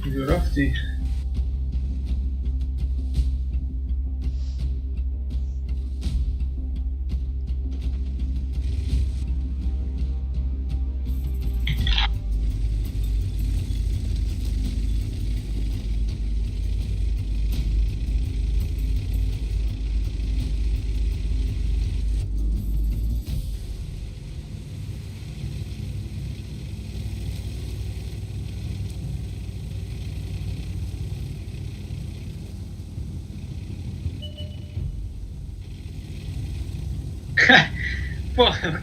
Куҷо рафтӣ?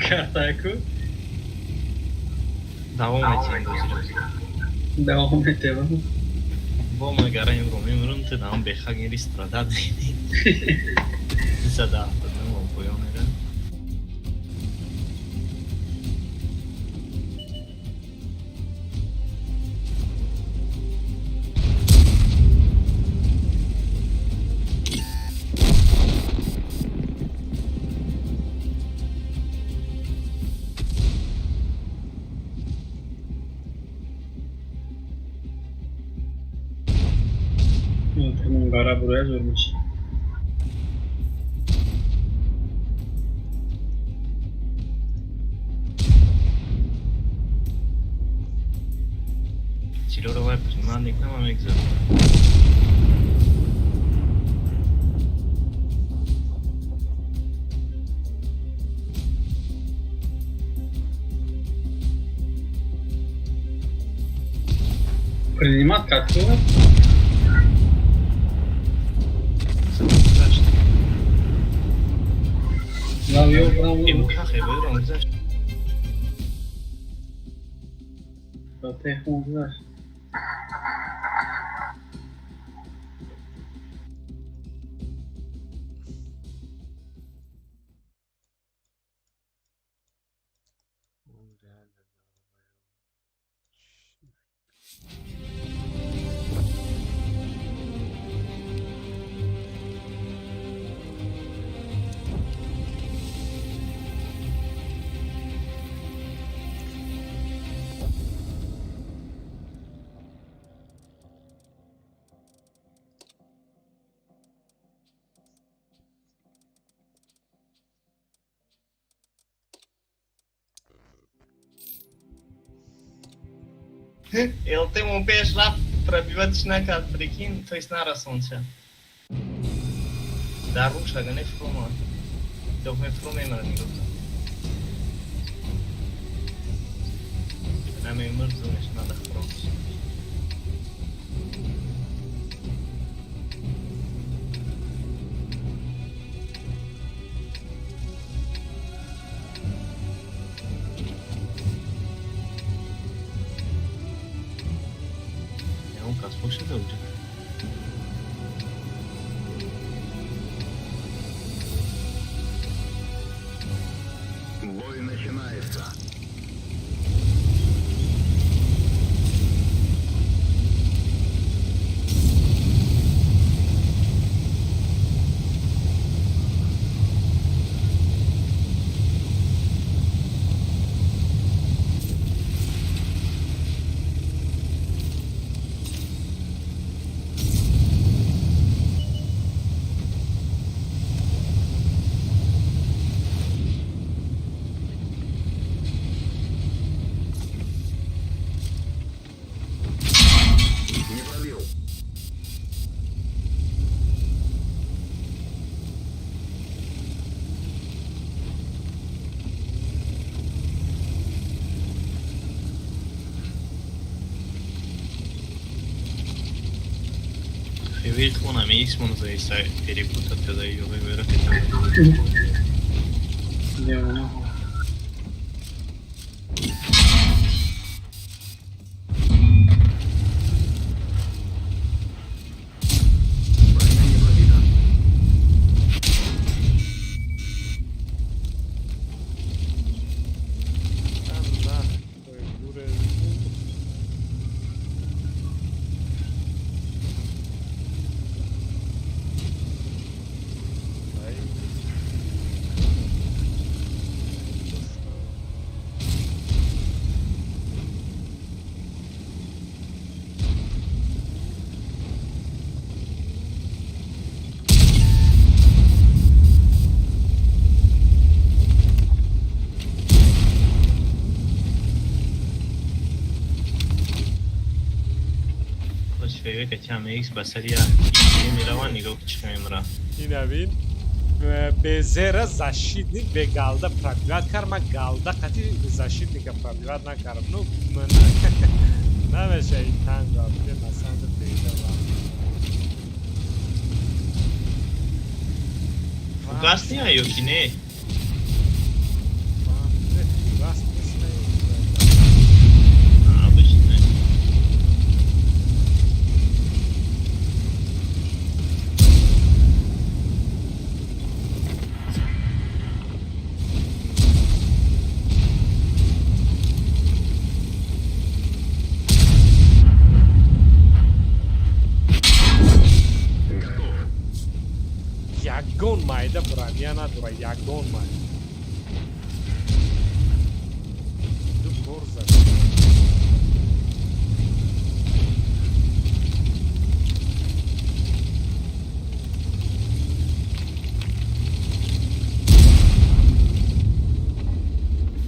Картаку. Давом метиҳем бозиро. Давом метевам. Бо магараем ро мемурам, ту даам бехак мери страдат мени. 279 поён мера. Гара буроя зур меши. Чилоро вай принимат мекунам, мегзарам. Принимат карту? Гузашт. Лав ё брам. Ему хахе бирон гузашт. Техно гузашт. Он реально. ЛТ-мо пеш рафт, пробивать ш накард, прикинь, то есть нарасонча. Дар руш ага не фуромад. Дох мефуру мемирад, нигоҳ кун. Намемирд, зумеш надо фуром. Он кас пошида уже. Бой начинается. Не пробил. Февит он Икс зависает перепутать, когда ее выбирать. Девона. Броня не пробита. Нахуй, дуре. Ай. Хош февит кати ам Икс басария мираван, нигоҳ чӣ мемира. Инавин безера защитник бе галда пробивать кард, ман галда қати защитника пробивать накардам. Ну намеша, и танк масалан беда. Фугас не ё ки не? Фугас нест. Обычный. Готов. Ягон майда броня надора, ягон майда. Ду бор зад.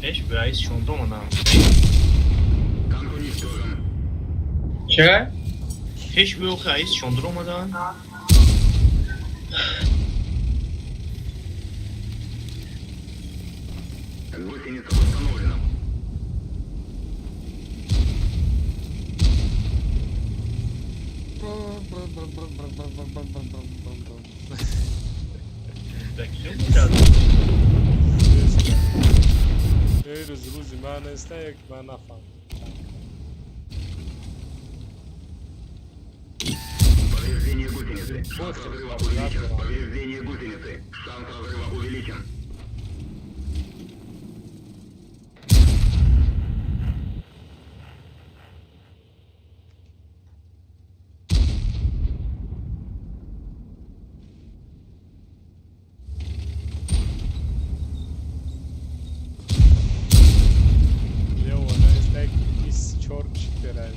Пеш ба айс шондро омадам. Танк уничтожен. Че? Пеш биохи айс шондро омадан. Гусеница восстановлена. Да. Рӯз рӯзи ман неста, як ман нафаҳмидам. Повреждение гусеницы. Шанс разрыва увеличен. Повреждение гусеницы. Шанс разрыва увеличен. Лево неста, ис чор читерай.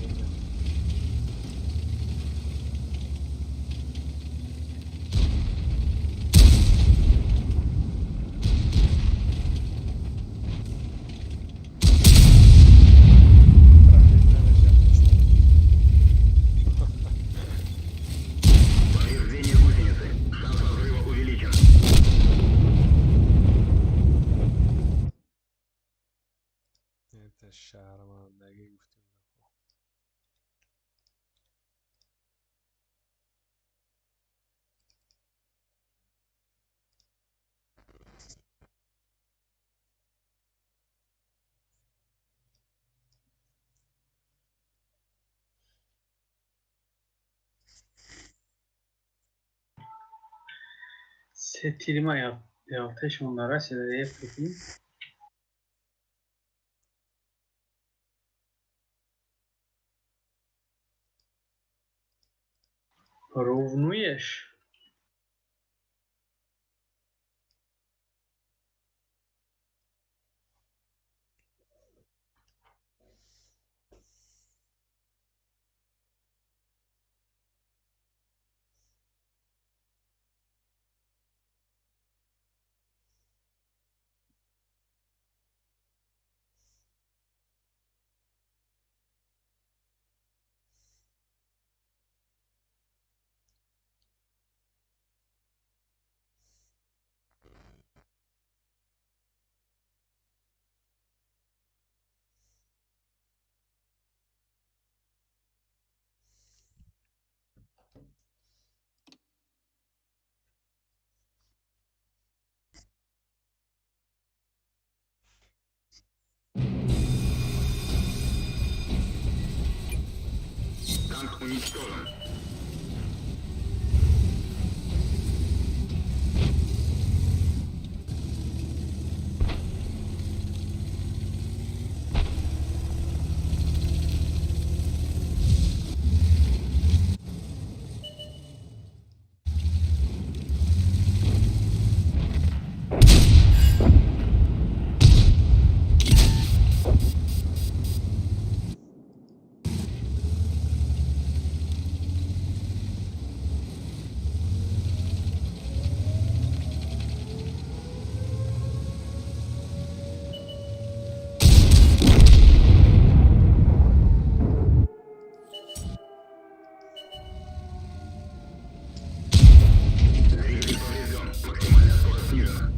Шармандагӣ гуфтем. Се тирима ялтешон нарасида, е, прикинь. Ровнуешь? Танк уничтожен. Двигатель поврежден. Максимальная скорость снижена.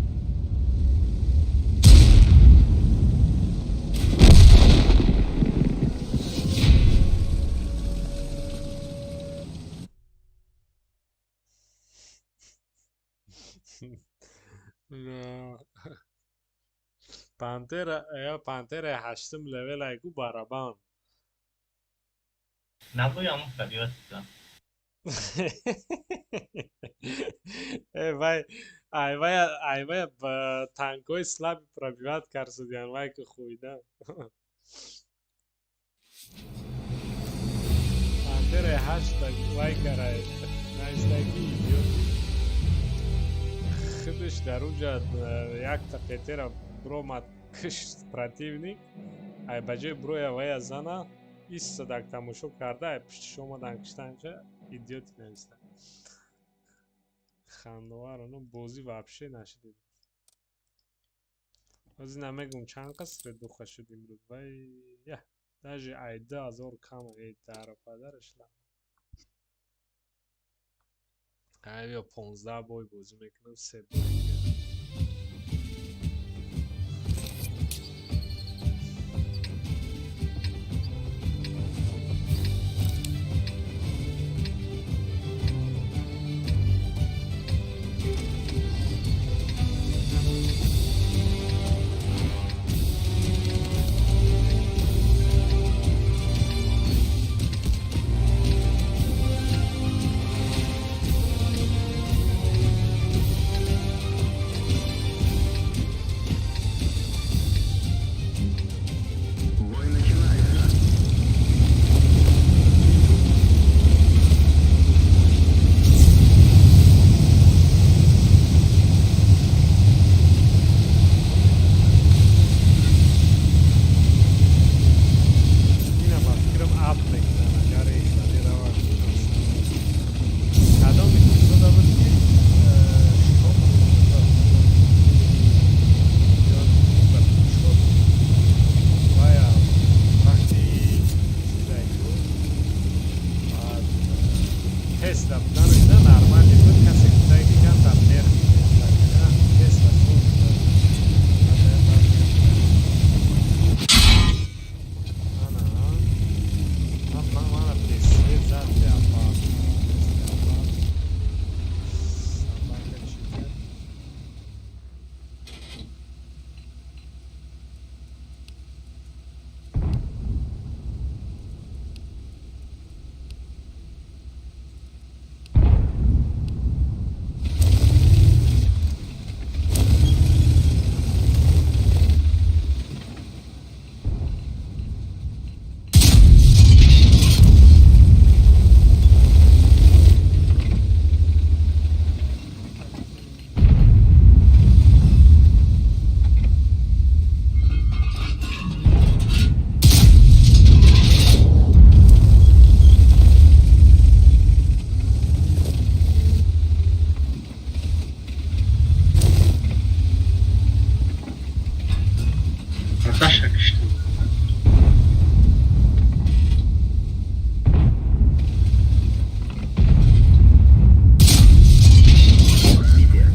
Пантера, я Пантера ҳаштум левел айку барабан. Набоям пробиваться. Э, вай, ай вай, ай вай, ба танкои слабый пробивать карсудиан, вай ки хуйда. Пантера ҳашта вай карай. Наистаги идиот. Худаш дар унҷа якта петера бромад, кишт противник, ай ба ҷои броя вая зана истодак тамошо карда, ай пуштиш омадан киштанча. Идиоти нависта. Хандовар, оно бозӣ вообще нашид. Ҳозир намегум чанд қас редуха шуд имрӯз. Вай, я даже ай 2000 кам. Э, дару падараш ла. Ай, ё 15 бой бозӣ мекунам, се бой дига. Даша киштам. Пробитие.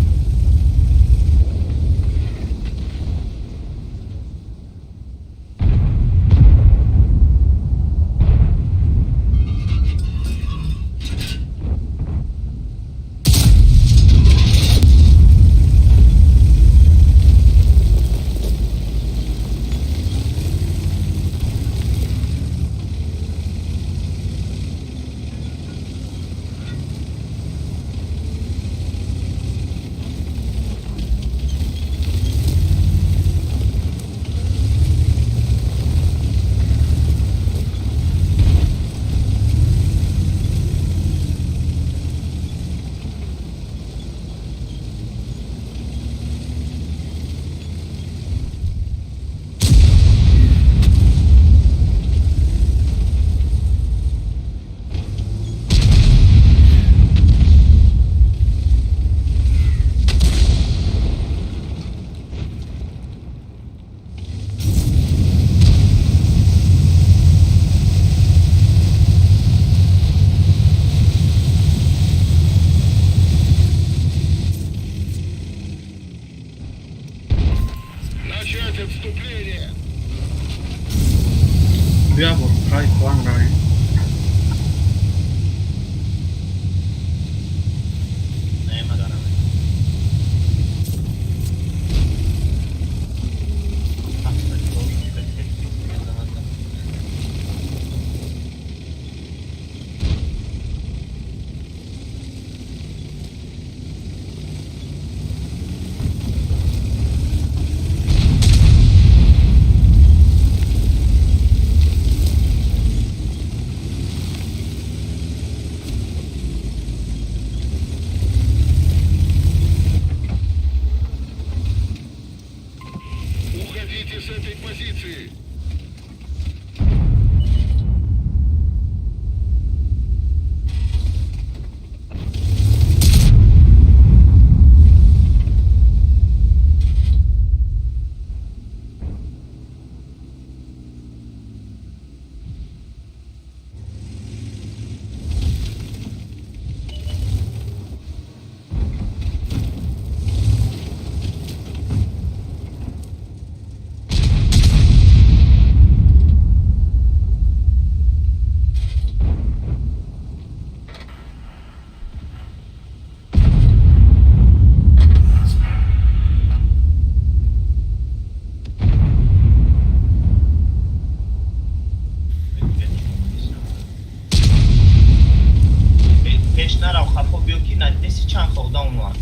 Начать отступление! Бия бо край план равем. Наема. Уходите с этой позиции! Пеш нарав, хафо биё, ки надидеси чанд хо одам омад.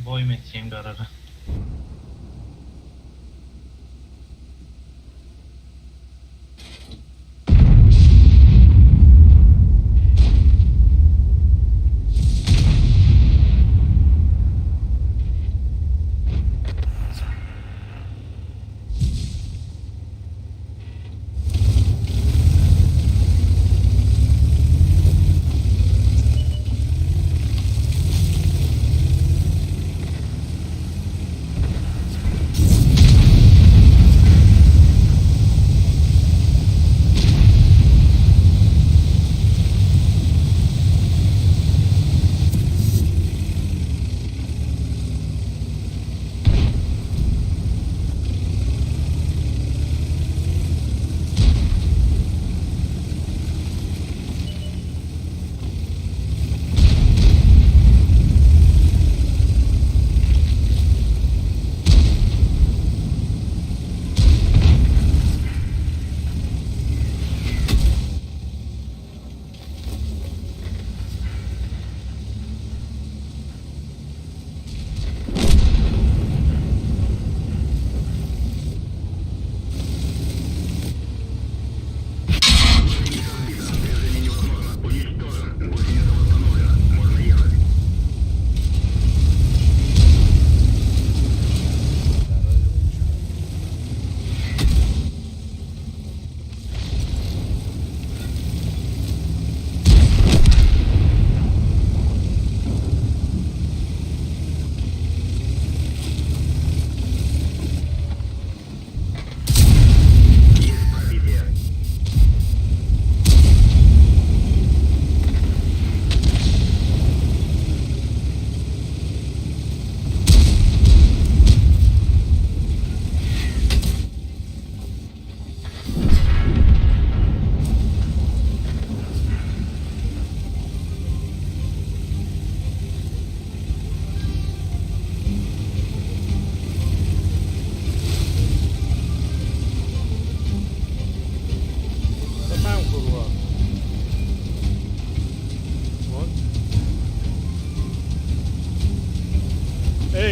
Бой метиҳем гарара.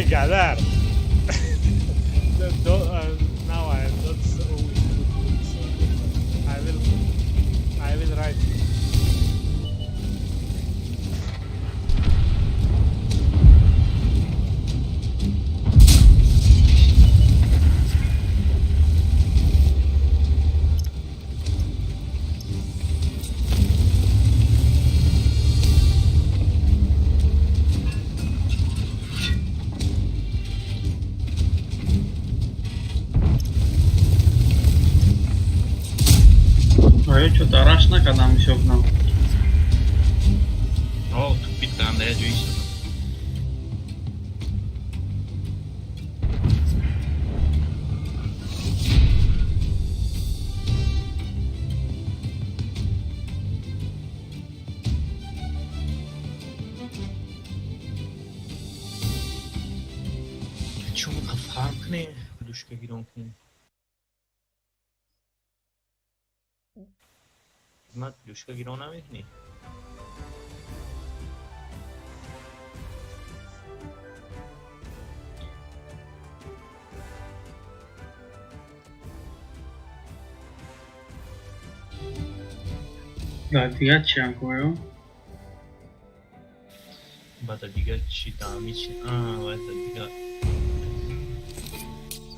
Hey, Gadar. Now I am not so always good, so I will write. Оё, чё-то раш накардам, ҳисоб нам. О, тупит кардам, дар як ҷои истодам. Чун фарм кунем, плюшка гирон кунем. Ман плюшка гирон намекунӣ? Да, дигар чиам коё? Бада дигар чӣ дами чи? А, бада дигар.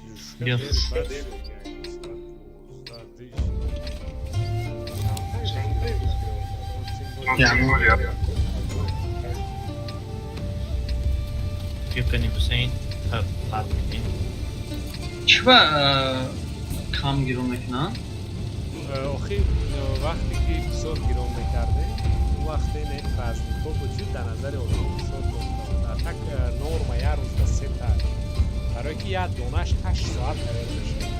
Плюшка Бیا. бери, баде мегӯяд. Соат 12. Ягон. Бیا кани, Ҳусейн, фарм кунем. Чӣ ба кам гирон мекунанд? Охи, вақте ки бисёр гирон мекардем, он вақте не праздникҳо буд, чӣ дар назари одамон бисёр дошта. Так норма як рӯз ба сета, барое ки як донаш 8 соат тайёр мешавад.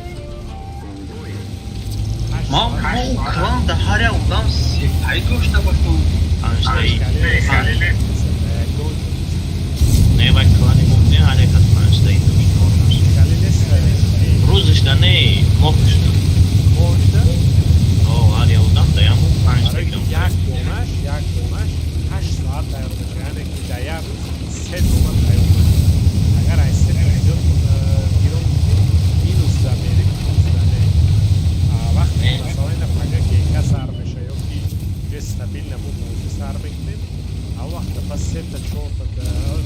Ҳашт Ма соат. мо у клан да ҳар як одам сетаи дошта бошам. Панҷтаи. Хеле нест, ягон ҷо нест. Не, вай клани мо будем, ҳар як аз панҷтаи дошт нормаш. Хеле нест. Рӯзишда не, моҳшда. Моҳшда. О, ҳар як одам да як моҳ панҷта Барое ки гирон. як донаш 8 соат тайёр мешавад, яъне ки дар як рӯз се дона тайёр мешавад. Агар аз се зиёд гирон кунӣ, минус да мери, плюс да не. А вақте Не. масалан ина пага гека сар меша ё ки уже стабильно мо бозӣ сар мекунем, а вақта пас сета, чорта,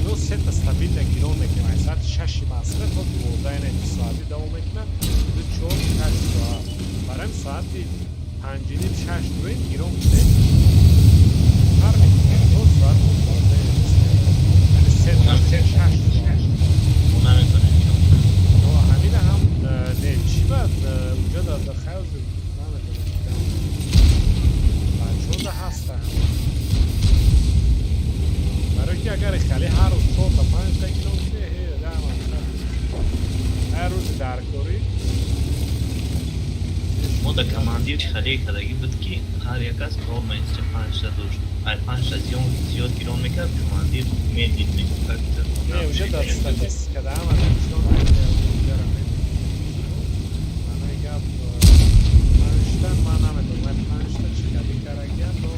ну, сета стабильно гирон мекунем, аз соати 6-и Москва то 12, яъне 2 соатӣ давом мекунад, ду, чор, 8 соат. Барои соати 5:30, 6 дуем гирон кунем, сар мекунем то соати 12, яъне сета 6 соат. Мо наметонем гирон кунем. Но ҳамина ҳам не, чӣ ба унҷо дар хаёл намедонам, бачаҳо ҳастанд, барои ки агар хеле ҳар рӯз чорта, панҷта гирон кунӣ, ҳар рӯзи даркорӣ. Мо да командир чӣ хале кардагӣ буд, ки ҳар як аз норма инча панҷта дошт. Ай панҷта зиёд гирон мекард, командир медид, мегуфт, как Не, уже дар статистика да ҳама нишон медиҳад, унҷара манаи гап. Панҷта ман намедонам, панҷта чӣ хади карагия, но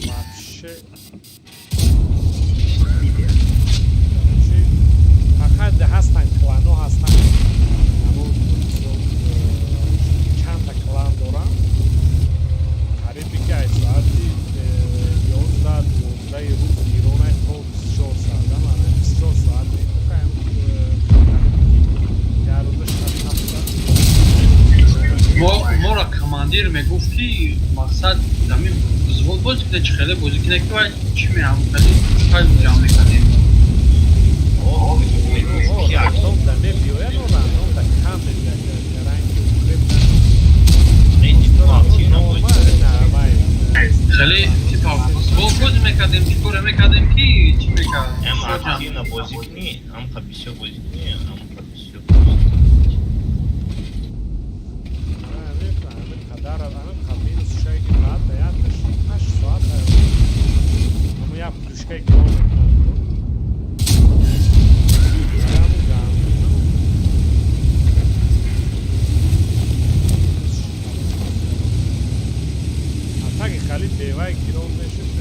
вообще Пробитие. Короче, фақат ҳастанд клано, ҳастанд, ҳамон чандта клан дорам, қарибе ки аз соати 11, 12-и рӯз гиронай то 24 соат, мана 24 соат як рӯза шаш, ҳафта. Моро командир мегуфт, ки мақсад ҳамин взвод бозӣ кунед, чӣ хеле бозӣ кунед, ки вай чӣ меҳам хеле чӣ ҷамъ мекардем. Мегуфт ки Рандом да мебиёяд, но рандом да кам мебиёяд, ранги укреп. Активно бозӣ. Хеле типа взвод бозӣ мекардем, чӣ коре мекардем, ки чӣ мекард? Ам активно бозӣ кунӣ, амқа бисёр бозӣ кунӣ, амқа бисёр бозӣ кунӣ. Ҳамин қадар, ҳамин минус шайки баъд да якташ 8 соат, ҳамо як плюшкаи гирон мекунанд. Пробитие. Ҳамун гандум. Атаки хали бевай гирон мешуд,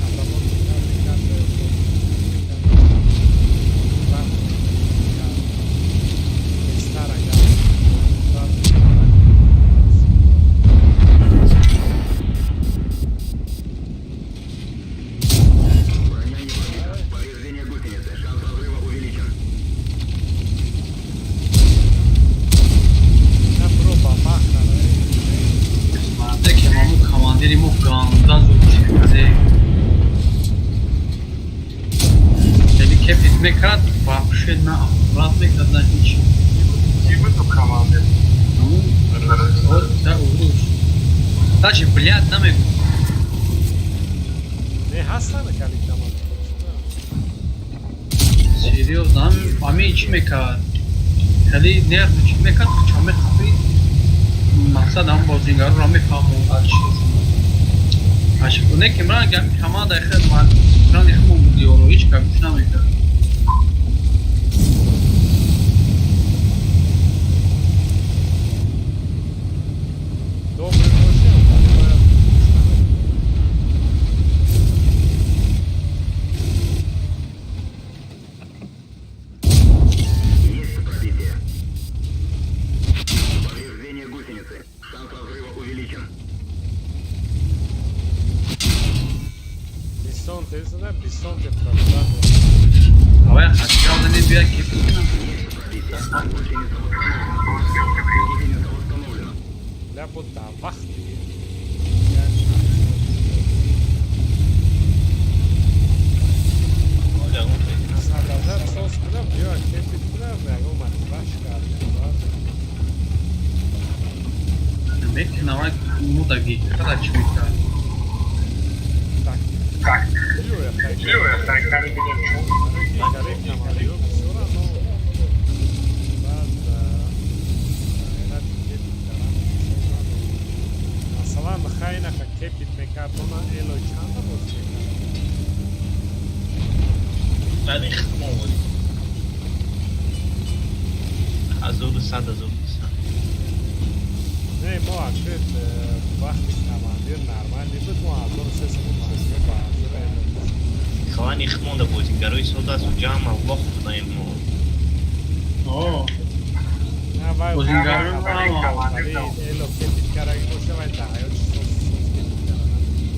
обработка мекард. Командири мо ганда зуд чикаде. Хеле кепит мекард, вообще на аккурат мекард, на ҳеч. Ки буд командир? Вот, да, урус. Даже, блядь, намегӯ. Не ҳастанд кали команда. Серьёзно, ами чӣ мекард? Хеле нерв чӣ мекард, ча мехапи. Мақсад ҳам бозингароро мефаҳмонд аз чиз. Не ки ман гапи команда хел ранги хумон буд ёро, ҳеҷ гап гӯш намекард. Добрый бошем, вале бояд гӯш намекунад. Есть пробитие. Повреждение гусеницы. Шанс разрыва увеличен. Бисонте зада, бисонте пробиват. Авай хатиён намебия кепи кунам. Есть пробитие. Гусеница восстановлена. Гусеница восстановлена. Ля бо дар вақти як Оля, он хеле садазар сос кунам, биё кепит кунам, ягон маротиба шикар. Мекунам, мудаги, када чӣ мекард? Так. Так. Биё, хай. Биё, хай, кани бинем чун. Барои ки командиро бисёра, но баъд ғайрати кепит кардан бисёр надорам. Масалан, хайнака кепит мекард, она эло чанда боз мекард? Баъд ин хитмон буд. 1100, 1200. Не, мо акрет вақти командир нормалӣ буд, мо 1350 ба ҳазор эло. Хавани хитмонда бозингарои сода асту ҷамъ лох будаем мо. О, На, вай бозингаро ҳама. Вале эло кепит кардаги боша, вай дар ҳаёти сос сос кепит карда намекунад.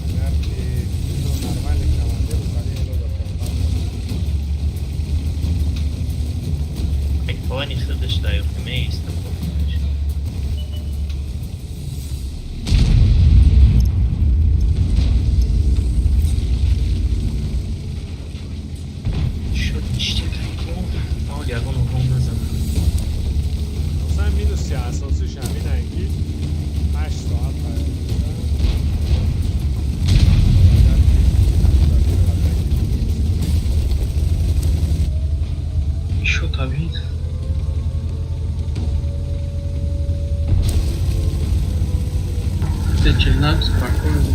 Агар ки ну, нормальный командир, вале эло да тоқат. Хавани худаш даёфт меиста. Шуд иштикайко. Ҳол ягон урон назадам. Масалан, минуси асосиш ҳаминае, ки 8 соат тайёр мешавад. Агар ки мунтазир атаки Шуд табиӣ. Челнак спокойно.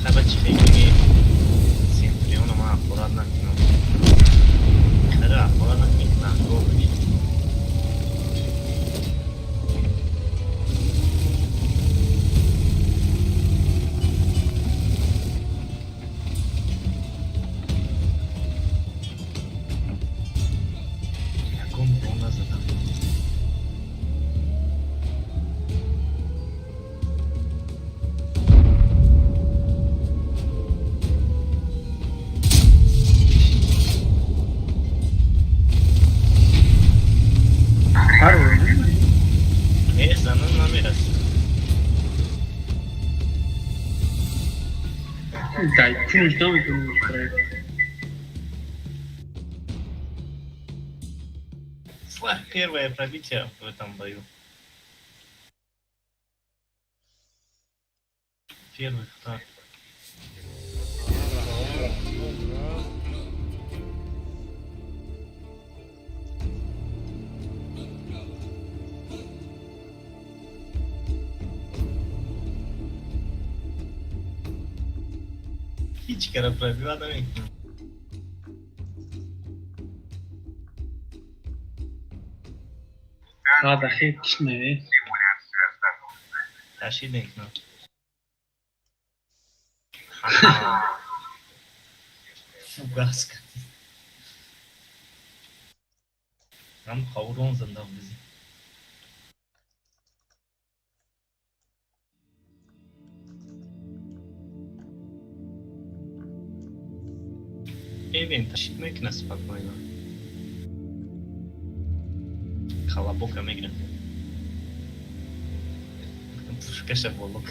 Хаба чӣ хеле Центуриона ман ақорат накунам. Хара ақорат накунем, нахгор мешавам. Ягон урон назадам. Ҳар урон. Не, занон намерасад. Дай кунуш наметавонам проект. Слах, первое пробитие в этом бою. Первый фраг. Раҳмон рафт. Ҳеҷ кара пробива намекунам. Рада хел не. Ташид мекунам. Фугас кард. Ҳам қаврон задам бизи. Эвен ташид мекуна спокойно. Колобока мегирад. Пушкаша болок.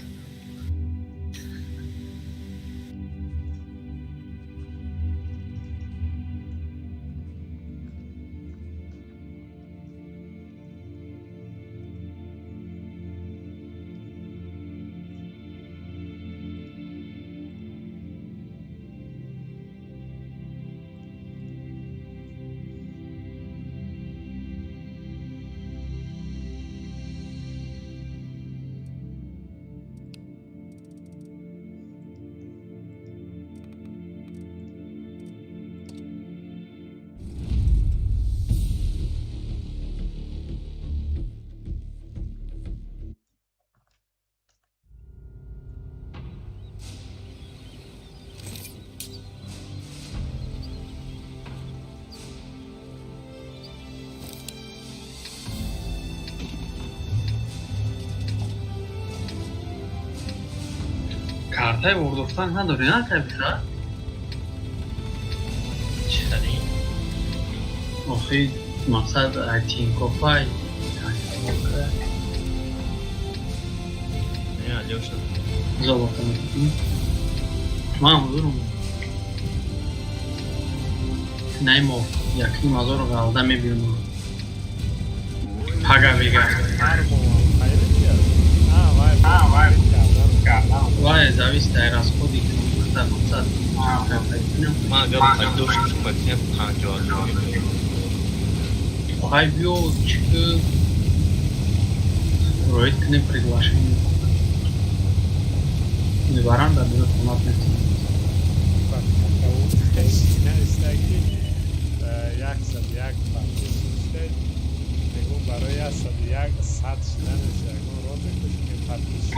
Картаи вордофтан надорӣ, на кабира? Чӣ харӣ? Охи, мақсад Тинкофай. Не, Алёша. Золото мекунӣ. Ман ҳузурам. Наимо якним ҳазору ғалда мебинам. Пага бега. Ҳар моҳ хайри меяд. А, вай, А, вай. кардан. Кардан. Вай зависит ай расходи ки мақсад мақсад. Ман агар хай дошта бошам, бояд 50 000 мебиёрам. Хай биё, чӣ роид кунем приглашение. Мебарам дар бино хонат метавонам. Нависта ки 101 подписчик, мегӯм, барои 101 сад шиданаш ягон розыгрыш ки подписчик.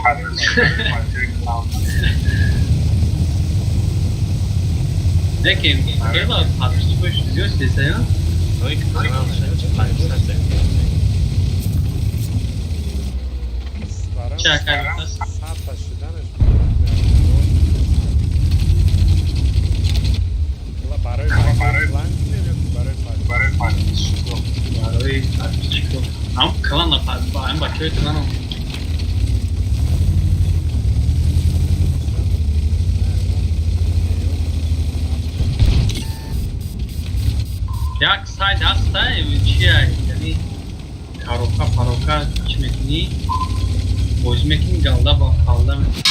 Лекин хела подписчикош зиёд десая? Ой, канал 500 Барои Ча карта? 100 та шиданаш барои план кунем ё ки барои подписчик? Барои подписчикҳо. Барои подписчико. Ҳам клан ҳам бачаҳои кланам. Як сайт ҳаста, чия, яъне коробка паробка чӣ мекунӣ, бозӣ мекунӣ, галда ба қалда мекунӣ.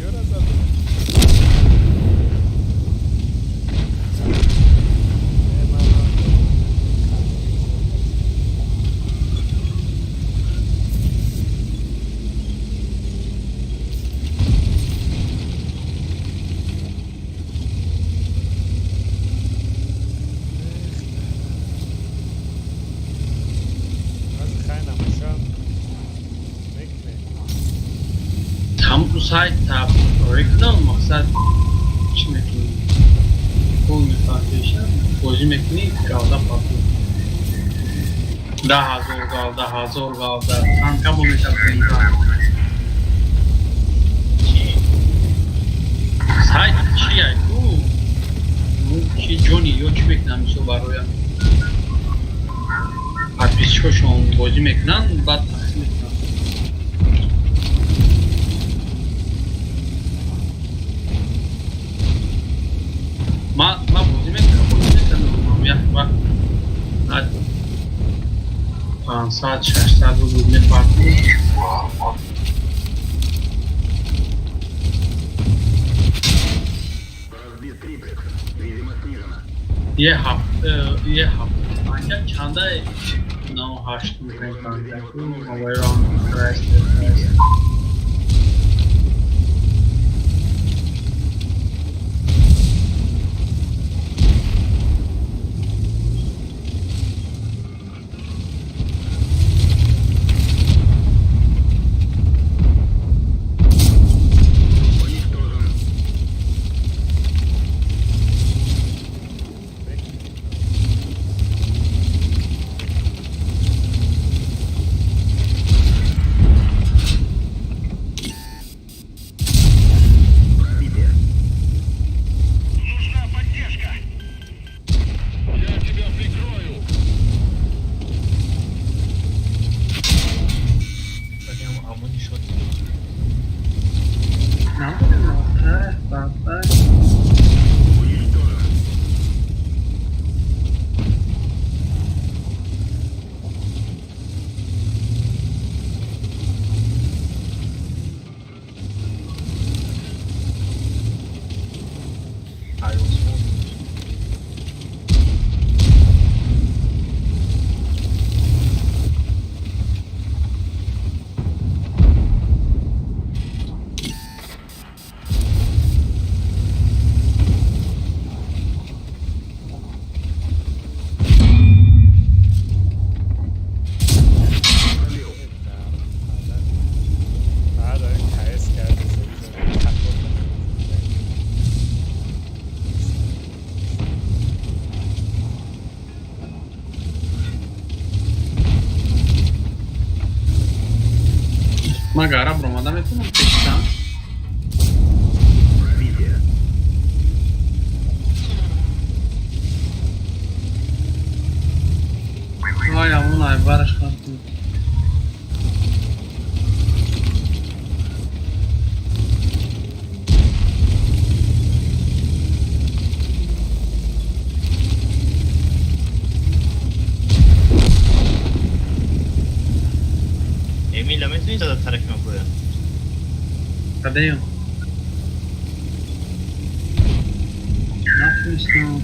Ёра зад. Э, ман. Аз хай намошам мекунем. Ҳамун сайт та рои кунам, мақсад чӣ мекунӣ, пул мефарқиша, бозӣ мекунӣ, галда папу 10 000 галда, 1000 галда танка бо метапенда. Чӣ? Сайт чия ку, чи ҷони ё чӣ мекунам, мисол, бароя подписчикошон бозӣ мекунанд, баъд тақсим мекунанд. Ма бозӣ мекунам, як вақт 500, 600 рубл мепартам. Разбит триплекс. Видимо, снижена. Е ҳафта панҷа чанда 98 мекунем мобайлам. Бите. Уничтожен. Уничтожен. Ай, Осмон. Пробил. КС карди. Ман гара баромада метавонам пештан. Пробитие. Вай, амон айбараш хастм. Эмила, метавонӣ зада тарафи ман буроя? Кадаём? Натунистам.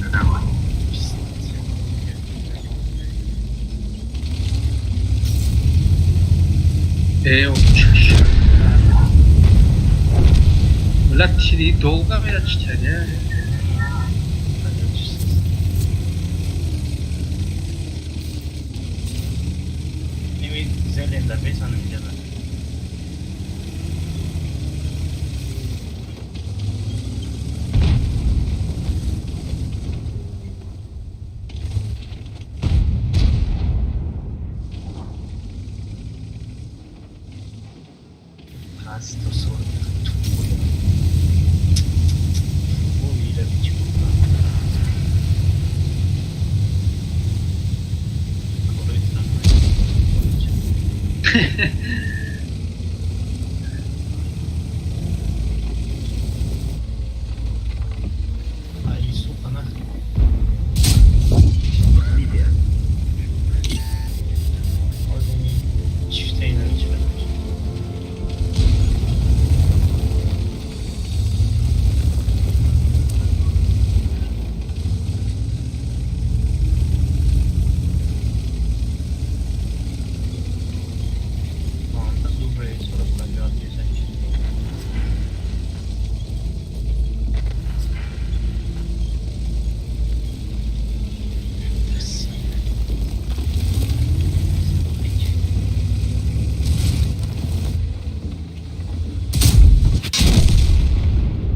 Э, чш. Миллат чиди долга мерад читад, я? Неми зеленда бесанам ҷада. Пасто сорок тупой. Ой, Ай, сука, нахрен. Пробитие. Чифтейна ничего.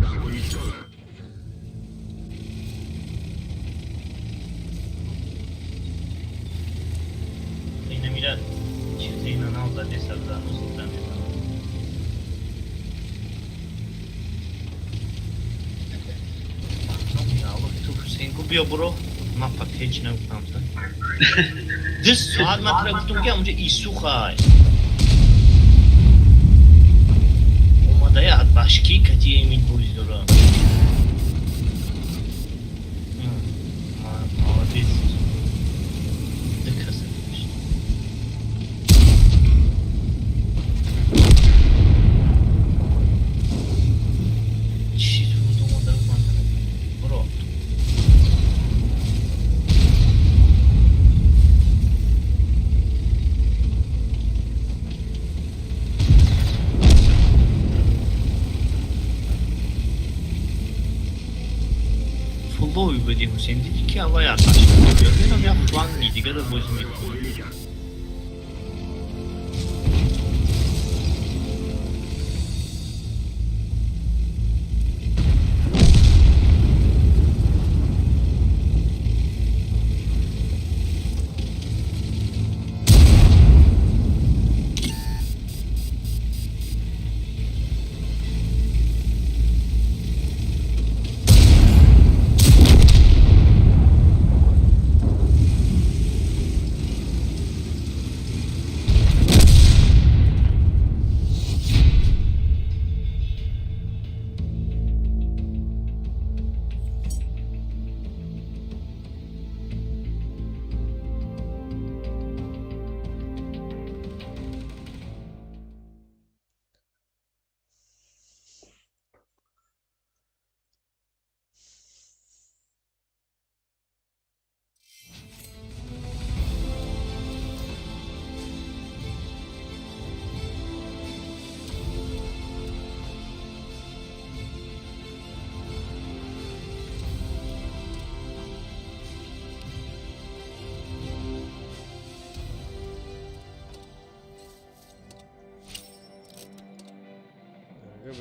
Танк уничтожен. Ина мира чифтейна нав задеса за нусута. Ту Ҳусейн гу биё буро, ман па печ нагуфтам та. 2 соат ман тра гуфтам, ки онҷа исухай. Омадая от башки кати эмил бози дора. Молодец. Дикаса. Чиз буд омада ман буро. Футболи буди, Ҳусейн, дидӣ ки аввай аташ менам як фланги дигара бозӣ мекунад. Увеличен.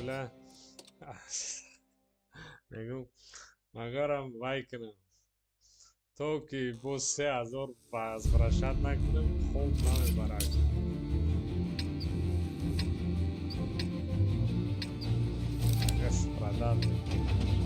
Бля, мегум, магарам вай кунам, то ки боз 3000 возвращать накунам, хоб намебарад. Агар страдать мекунам.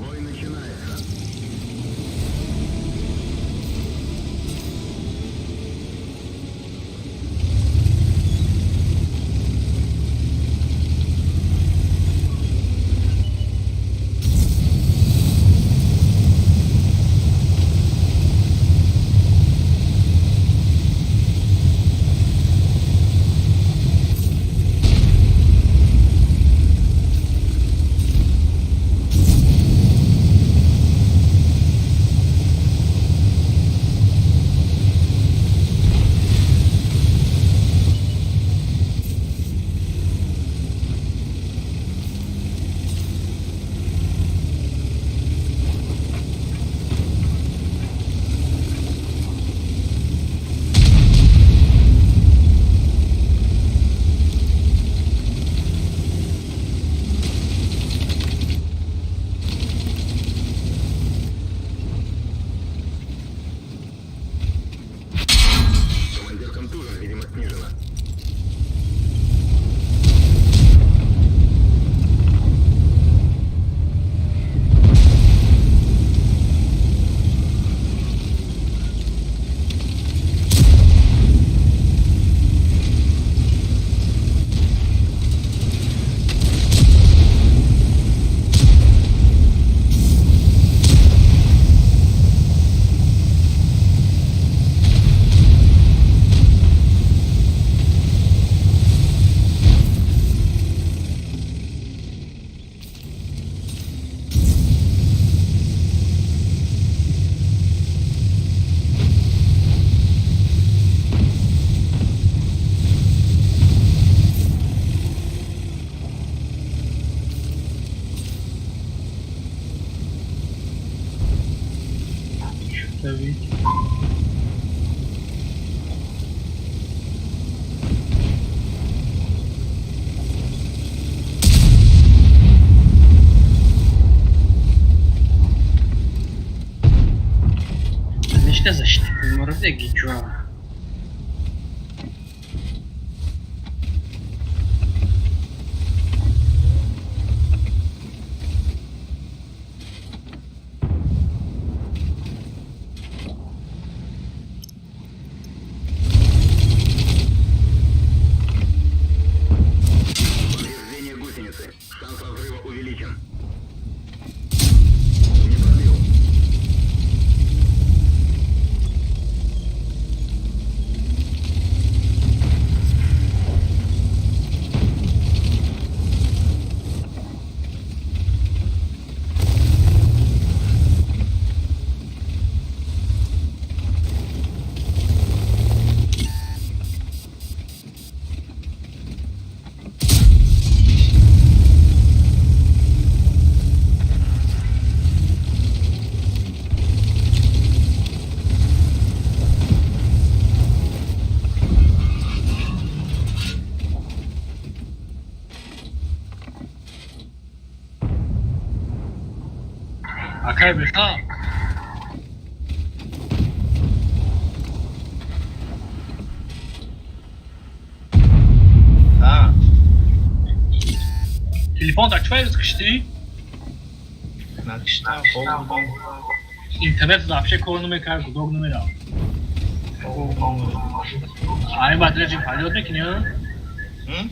Бой начинается. Командир контужен, видимо, снижена. Что-то ведь. Нечто защита. Мордеги, чё? Повреждение гусеницы. Шанс разрыва увеличен. Не пробил. Акай беха. А, Телефон так чӣ киштӣ? Накишта, хоб будам. Интернет вообще кор намекард, гудок намерафт. Хоб будам. Ай, баъд режим полёт мекунӣ? М?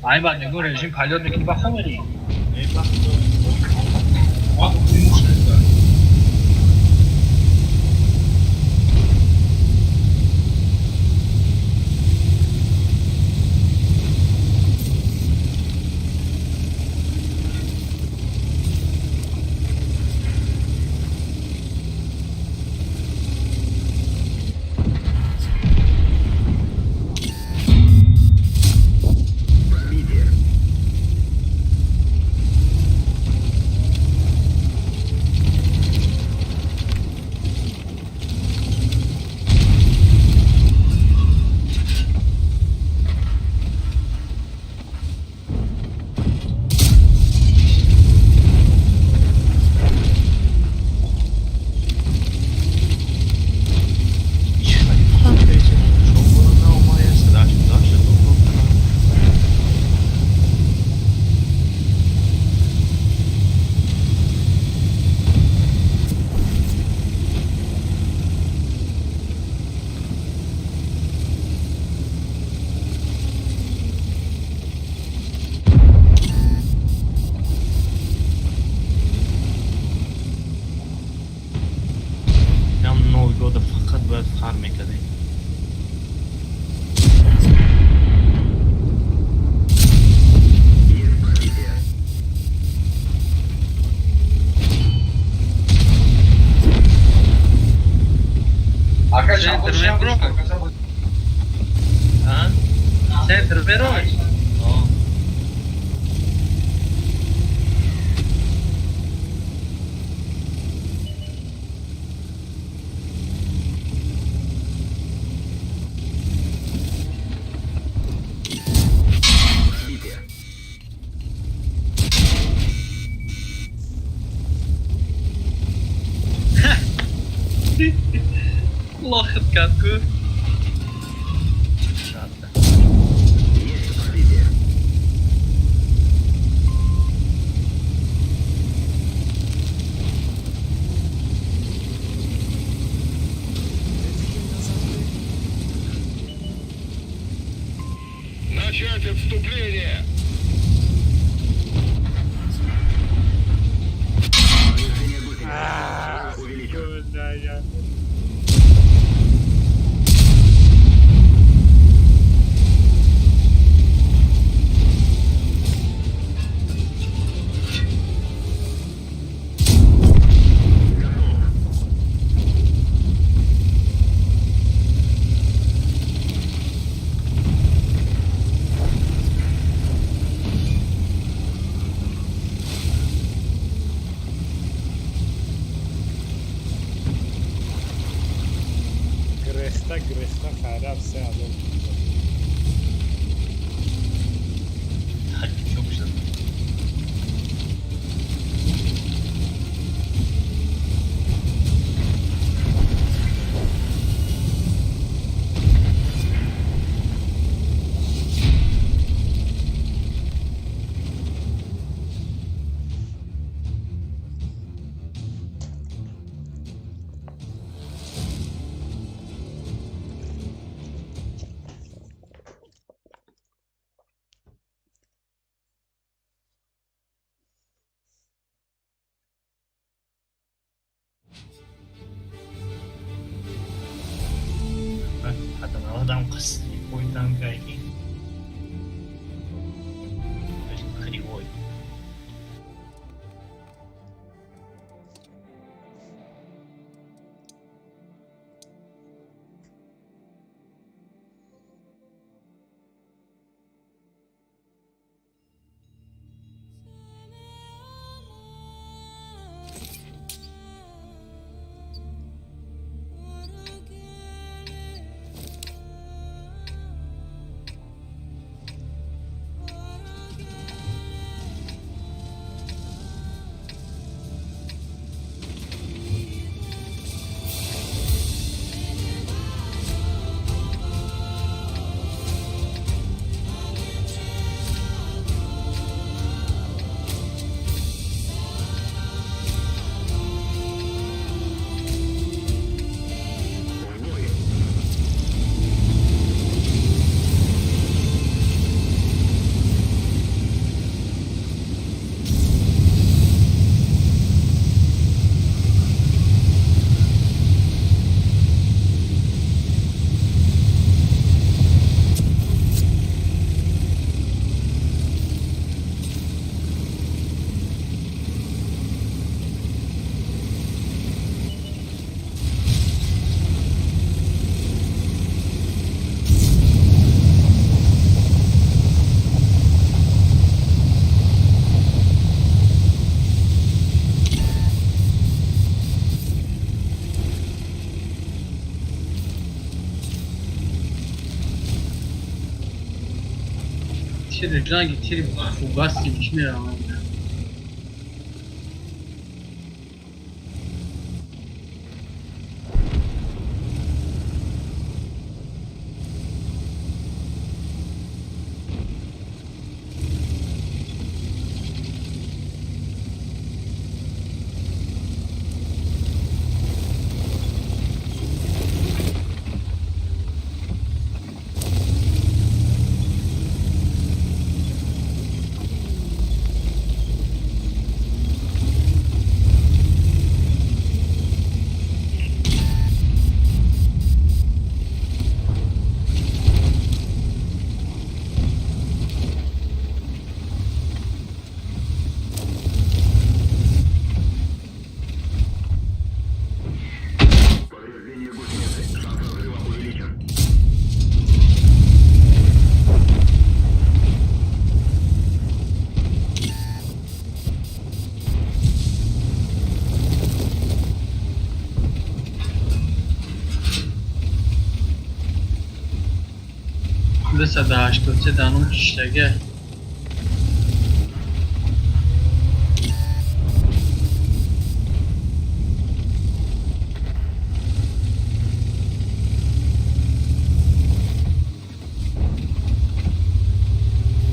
Ай, баъд мегӯ, режим полёт мекунӣ, ба хоб мерӣ. Эй, бахто. Центр мебро. А? Центр мерой. О. Пробитие. Лохат катку. Шатта. Есть пробитие. Начать отступление! Повреждение гусеницы. Увеличен. Я. Готов. Грехта, грехта, хараб се азор. Taktik çok güzel. Адам слепой танкайки. Кривой. В бой. Тири ҷанги тири фугаси чӣ мераванд? 283 данум киштага.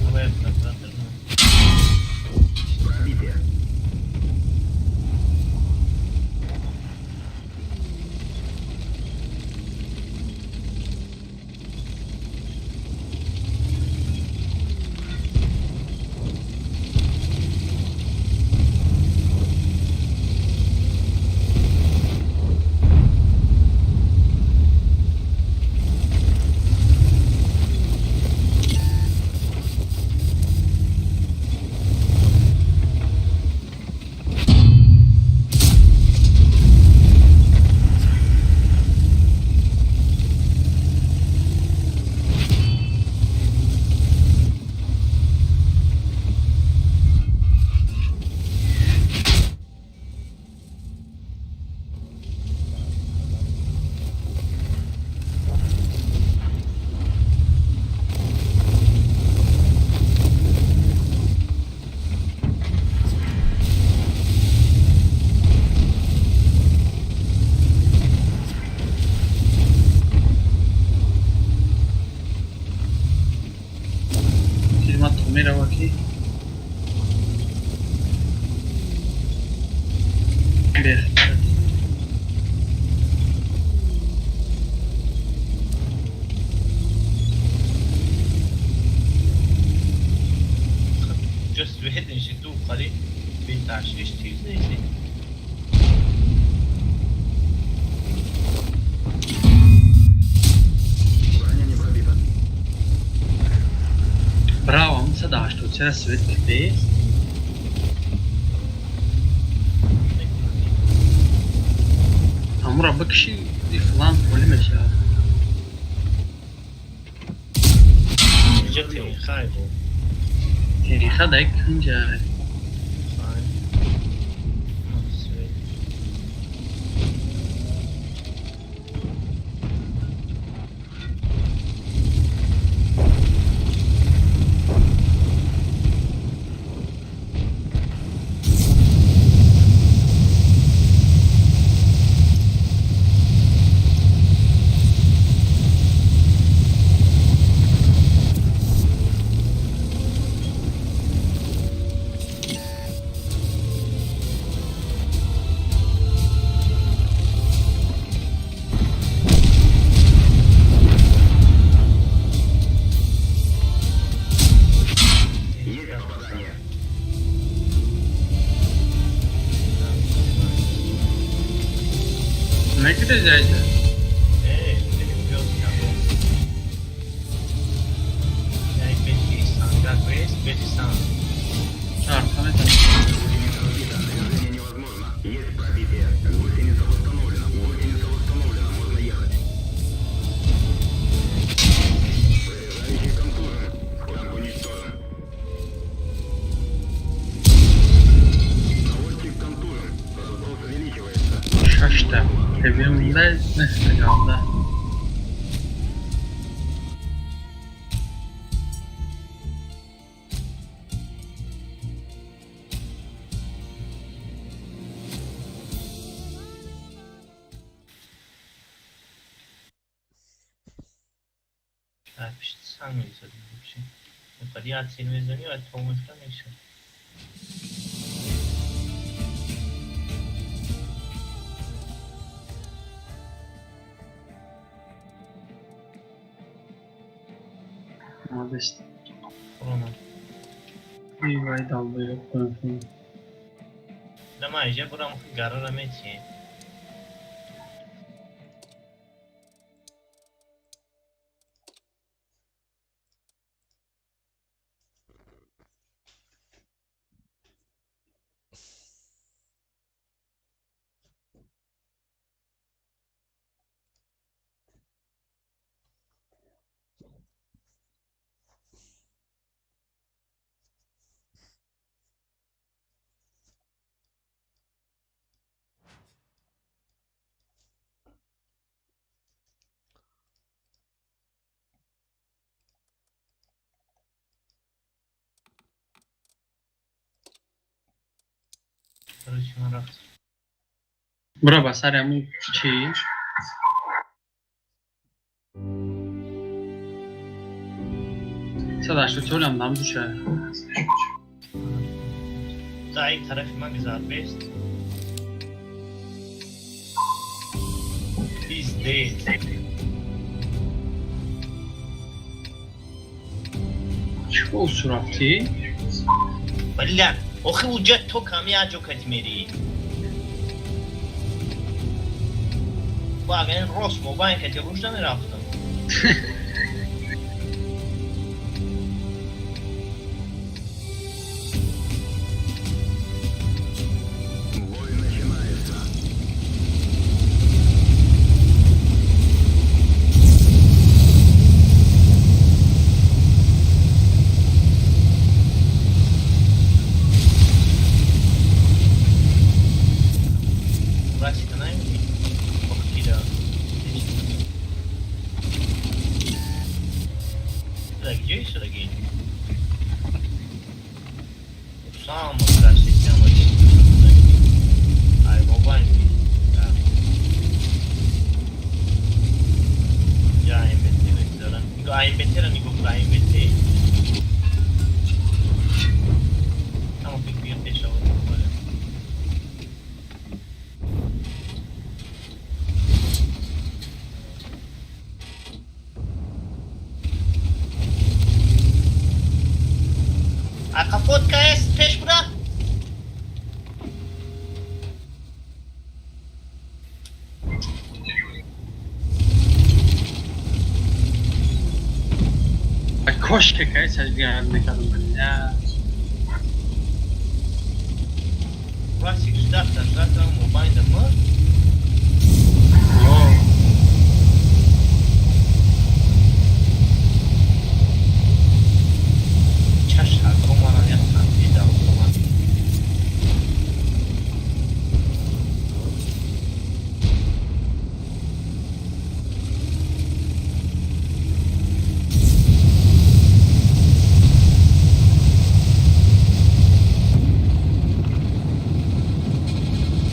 Hava yapraklandırma. Пробитие. Тирма то мерава ки бехтар. Just wait and ту қари беташвиш чиз нест. Броня не пробита. Браво, 183 свет кидест. Ҳамура бикши и флан поли мешавад. Инҷа тенхай бо. Териха дай кунҷа. Хай. Свет. Есть попадание. Мекиде ҷайҷа. Э, Яй пеши сангак вес, пеши сан. Чарха метавон. Гусеница сбита. Движение невозможно. Есть пробитие. Гусеница восстановлена. Гусеница восстановлена. Можно ехать. Проезжающий контужен. Танк уничтожен. Наводчик контужен. Разброс увеличивается. Шашта. Ҳевиумда нехтаганда. Пишти сан мезадим вообще. Қади атсел мезани ва то мехра меша. Молодец. Корона. И вай долбоёб кунфун. Дама иҷа бурам гарара мети. Тарафи ман рафт. Бура ба сари ҳамун чӣ? 184 ам намдуша. За ин тарафи ман гузарбест. Пиздец. Чӣ усу рафтӣ? Бля, охи уҷа то ками аҷо кати мерӣ. Ба агар ин рост мобайн кати руш намерафтам. Бой начинается. Расита намебинӣ? Охи кида. Ҷое шудаги? Сам красите, ай мобайн. Я АМБТ мегузарам. Нигоҳ АМБТ-ро нигоҳ кун, АМБТ. Ҳамон фикр бия пешавод мехӯрем. Акафот каес пеш буда? Кошке каес ҳаҷгар мекардам. Бля. Классик ждата, ждата мобайн да мр. О, Чаш агромана як танки да автомат.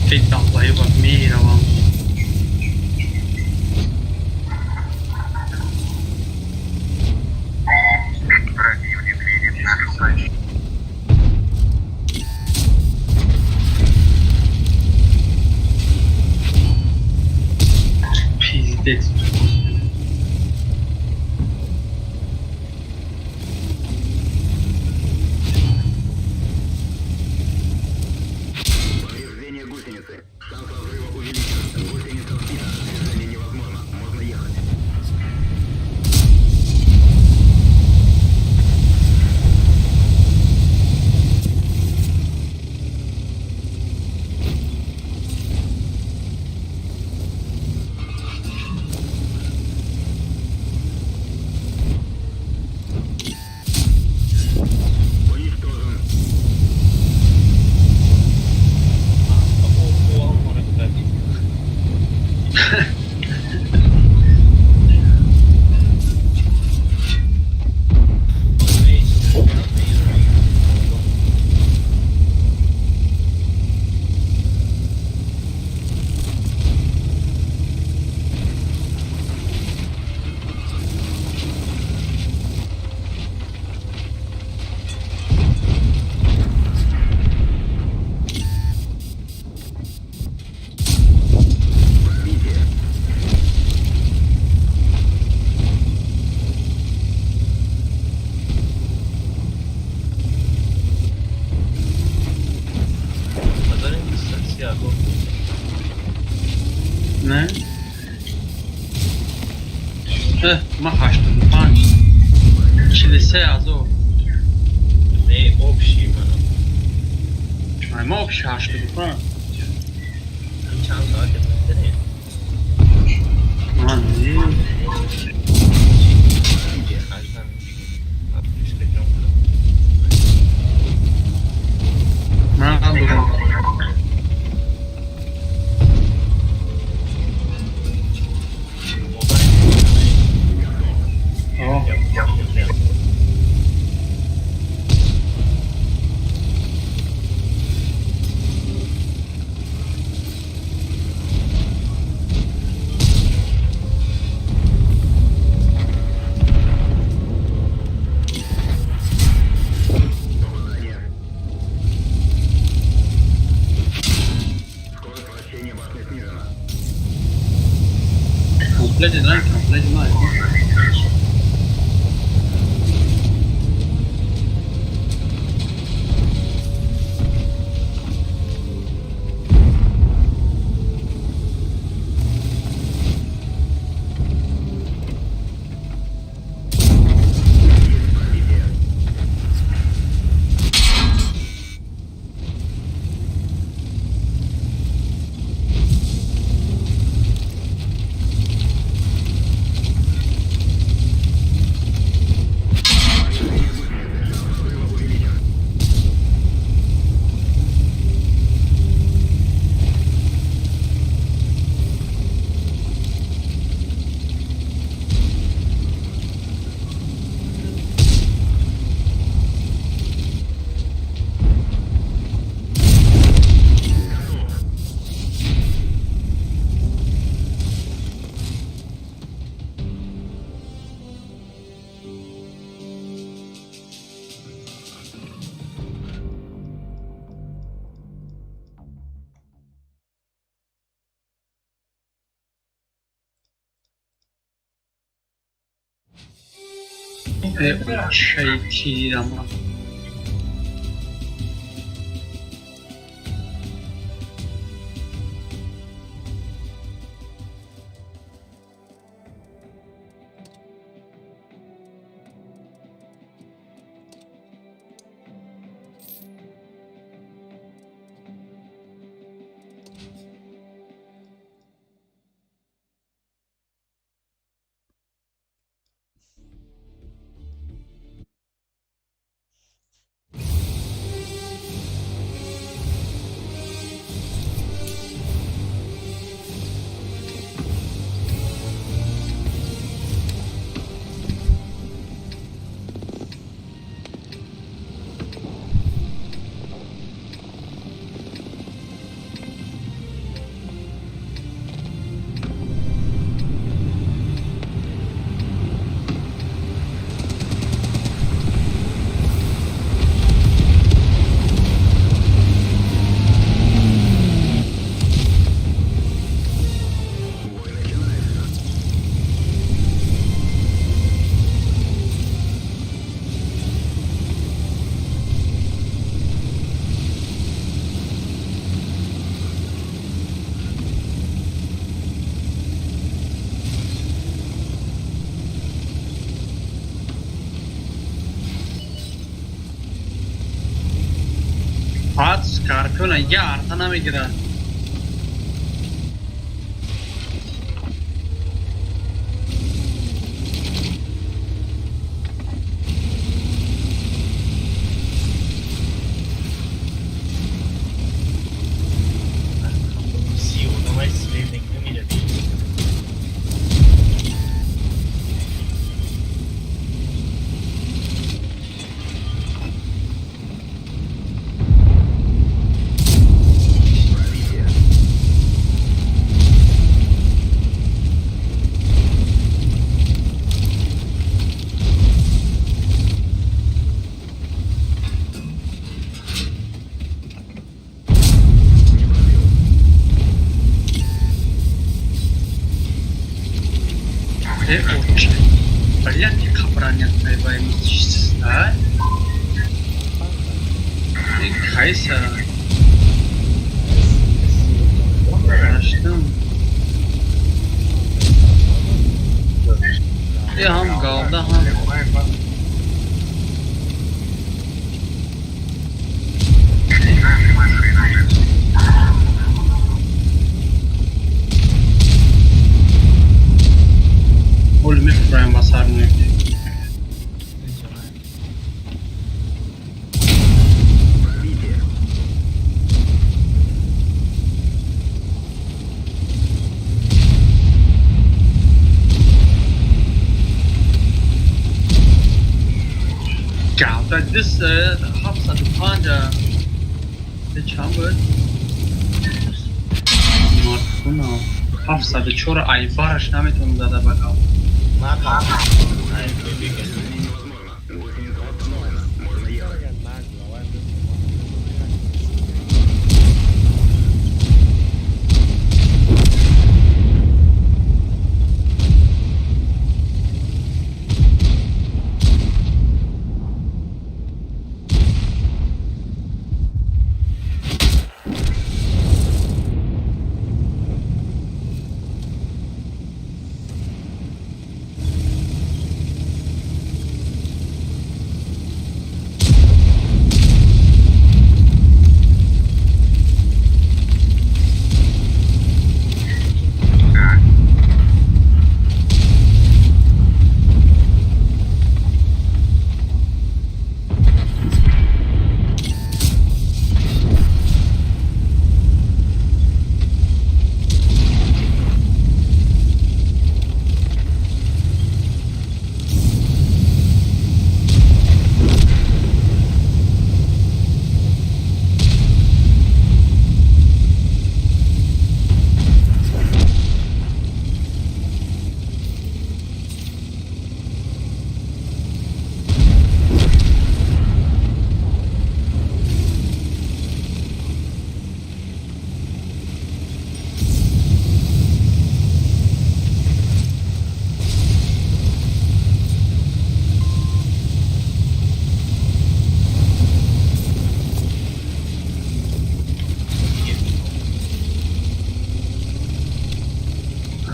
Ты долбоёб, меравам. Противник видит нашу позицию. Пиздец. Повреждение гусеницы. Шанс разрыва увеличен. Гусеница сбита. Движение невозможно. Можно ехать. Уничтожен. О, о, о, Пробитие. Не? Ма 85. 43 азор. Не, общий мано. Ай, ма общий 85. Чанд соат бутаре? Ман не. Аждан плюс ҷон кунам. Ман додам. О, Комплект ранг, комплект ма. Шайтирама. Баъд Скорпиона я арта намегирад. Си одамай средник намерад. Блядь, кабраня да? Кайса. Аштам. Я ҳам галда ҳам. Оли мефураем ба сар мекунем. Галда дис 705 чанд буд? Мартуна 704 айбараш наметавонам зада ба гал. Ай бебега. Невозможно. Гусеница восстановлена. Можно ехать.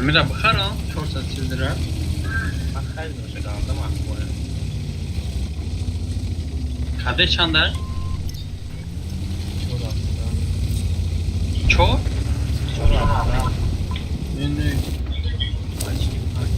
Ҳамира бихарам 430 лира. Ман харидам шаганда махбора. Каде чанда? Чор ҳафта. Чор? 4 ҳафта. Не, не. Почти 5.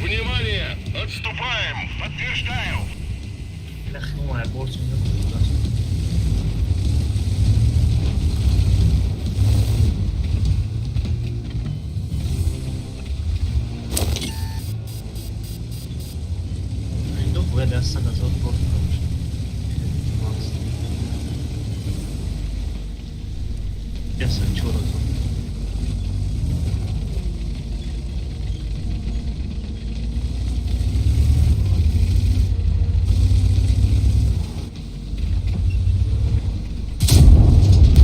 Внимание! Отступаем! Подтверждаю! Лахи борт мекунад. Индо бояд аз 100 000 борт бошад. 104 000.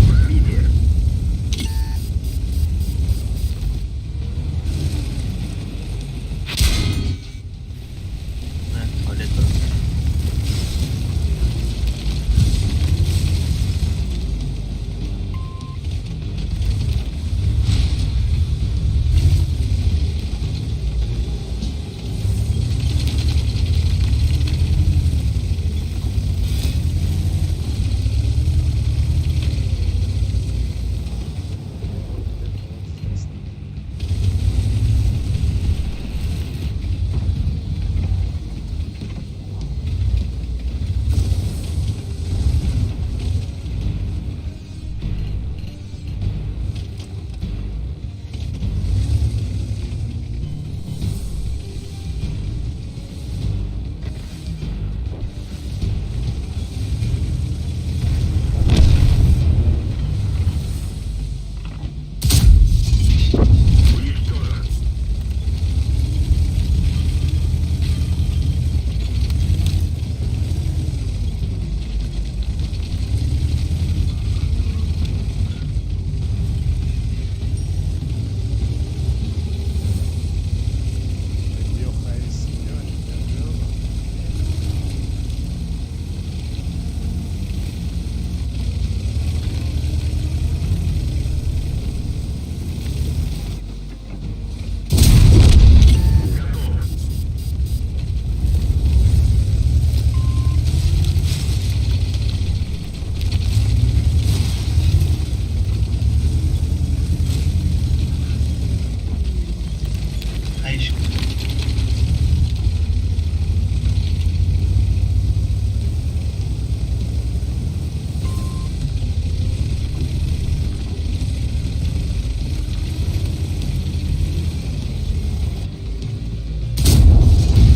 Пробитие. Не, туалет дорам. Уничтожен. Биё хайс, биё, биё, биё. Готов. Хайш.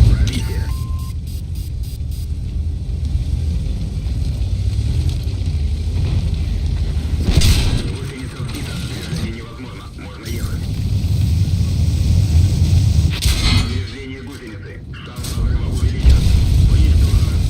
Пробитие. Гусеница сбита. Движение невозможно. Можно ехать. Повреждение гусеницы. Шанс разрыва увеличен. Уничтожен.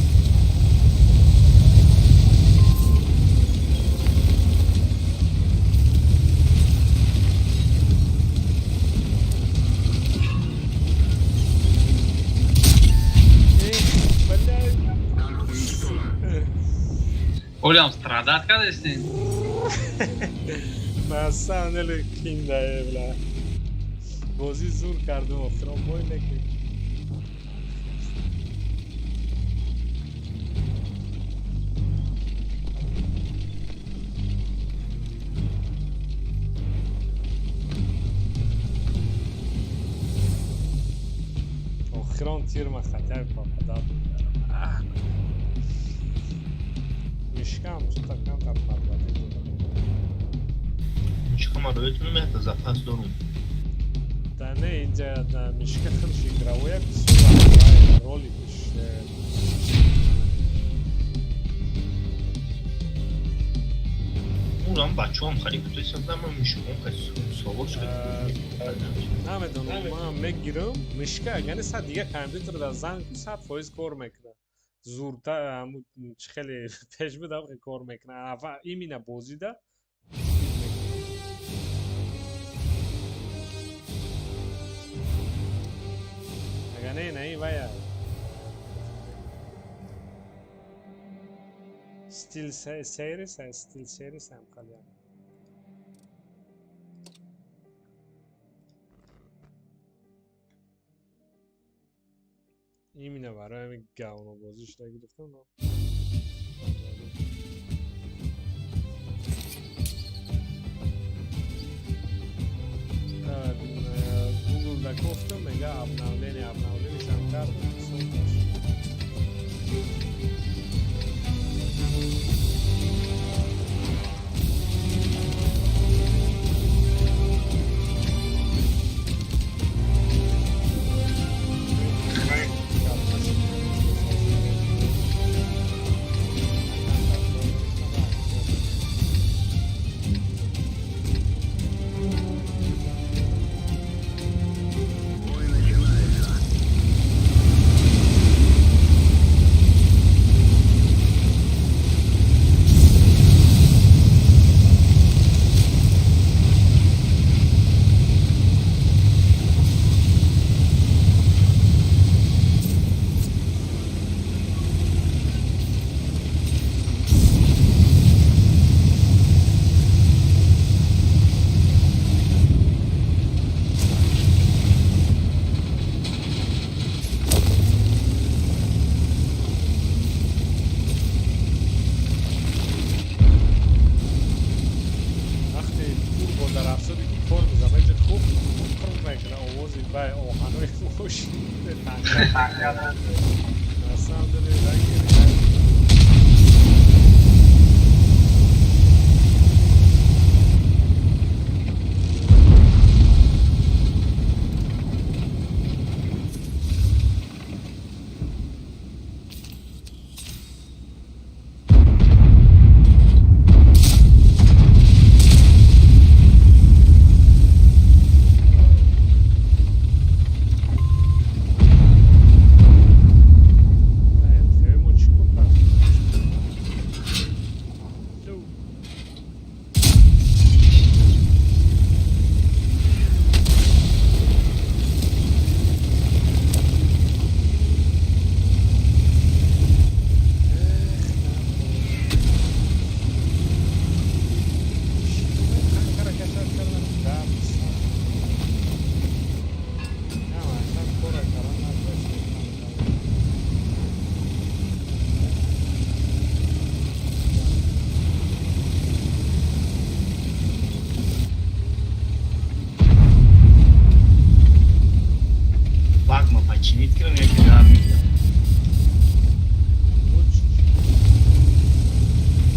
Эх, блядь. Танк уничтожен. Олям страдать кардестин? На самом деле киндае, бля. Бозӣ зур кардем, охирон бой некӣ. Охирон тирма хотя бы попадал. Мишкам что-то камтар парварӣ додам. Мишка маро метавонам запас дорум. Да не, инҷа да мишка худш игровой як бисёр роли. Рам бачаҳом хали гуфтаистам, ман мишком савол шуд. Намедонам, ман мегирам мишка, яъне сад дига компютер дар занг 100% кор мекунад. Зурта чӣ хеле пеш будам кор мекунад. Ва именно бозида агар не, на ин вая SteelSeries, SteelSeries ҳам қалям. Именно барои ҳамин говнобозӣ шуда гирифтам. Google да кофтам, мега обновление, обновление шам кардам. Бой начинается. Вақте турбо дар афзоде ки кор мезанад, ҷа хуб қр мекунад овози вай оҳанои мошин танга. На самом деле ранги мо чӣ кор кардем? Багма починить кардам, яке дар мекардам.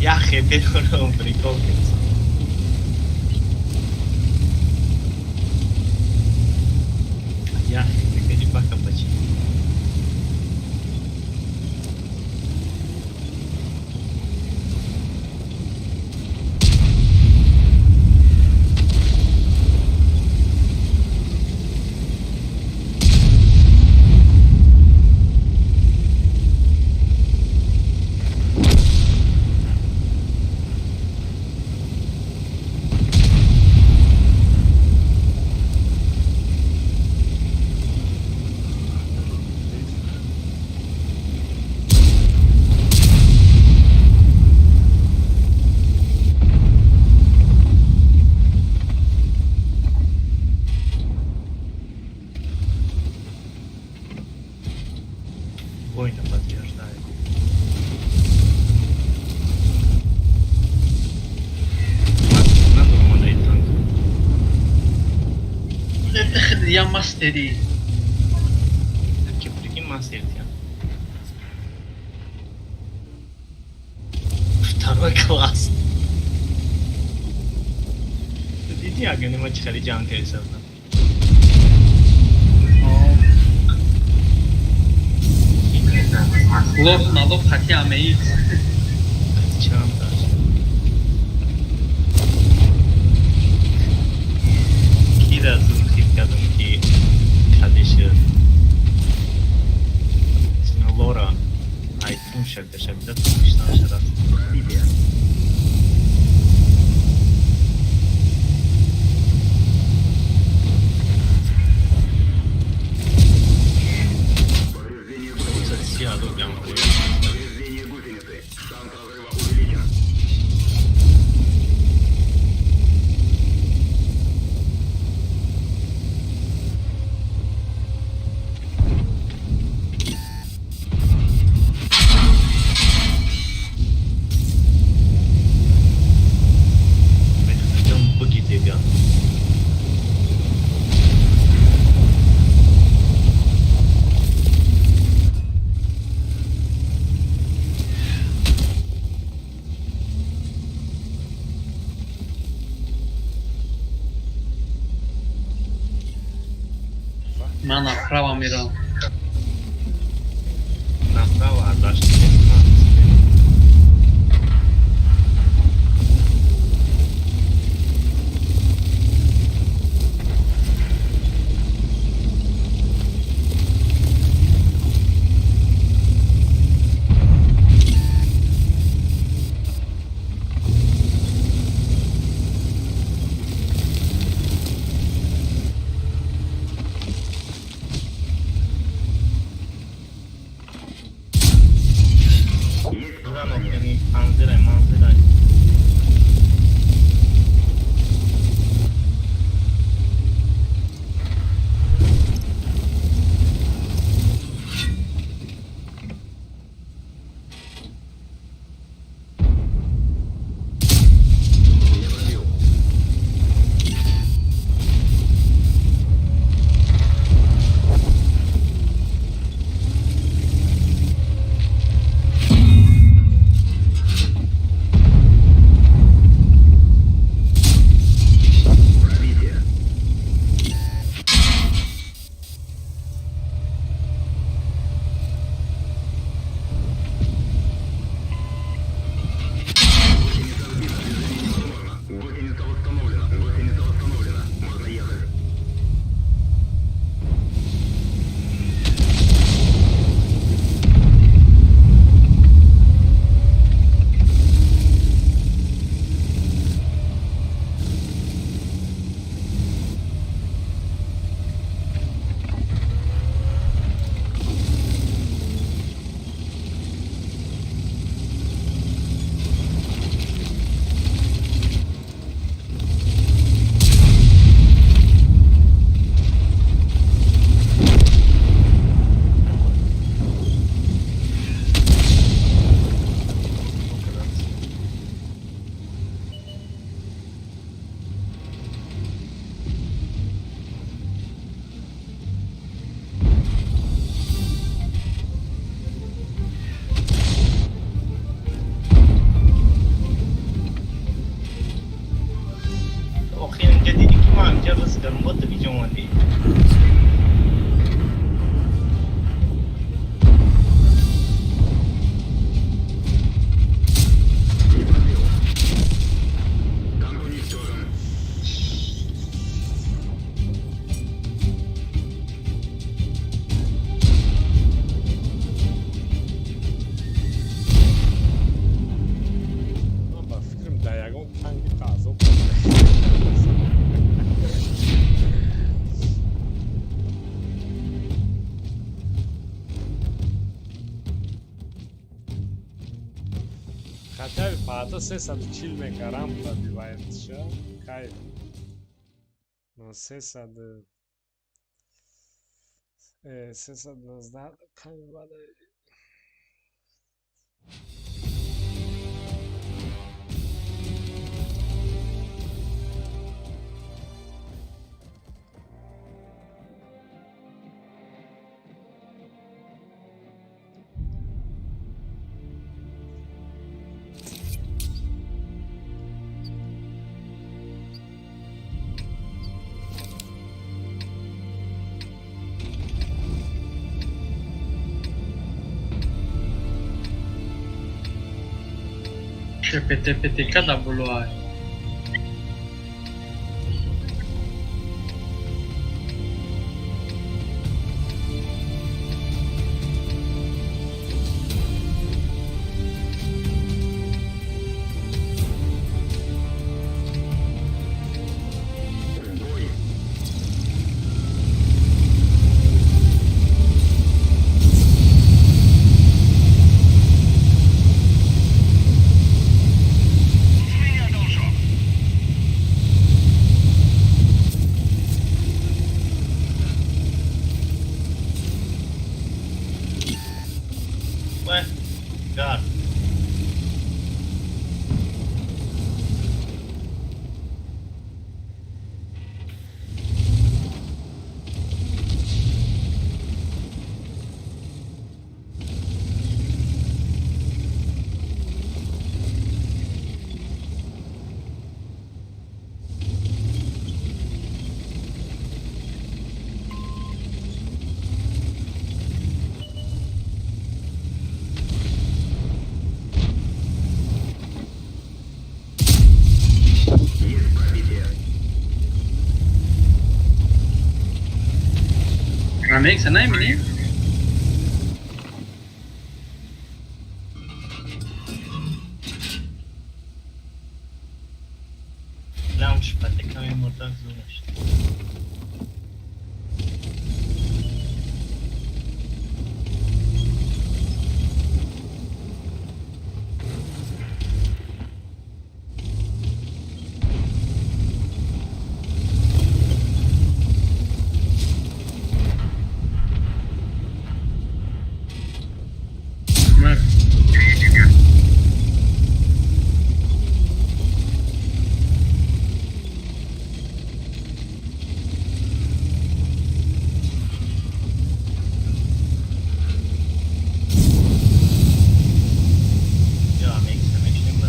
Як хепе дорам, прикол кардам. Як хепе кади бака починить. Война подтверждает. Надо модель танк. Я мастери. Таки прикинь, мастер я. Второй класс. Диди, агар ма чӣ хеле ҷанг кардам. Лоб на лоб хати АМХ. Чанд дошт. Ман направо мерам. Направо, а дашти нест. Есть Дуран попадание. охирин панзирай, манзирай. Я пробил. Пробитие. Гусеница сбита. Движение невозможно. Гусеница восстановлена. Гусеница восстановлена. Можно ехать. Охир инҷа дидӣ, ки ман инҷа рӯз кардам, бо ту биҷа омадӣ. Не пробил. Танк уничтожен. Ман ба фикрам, дар ягон танки таъзоб. Хотя бы паата 340 мекарам, пробиваетша. Кайф. Но 300 319 кайф бада. ЧПТПТК да болоай. В бой. С меня должок. Амекса намебинӣ? Лаунчпад каме мурдак зур мешд. Мр. Ё Амекса мешнем ба.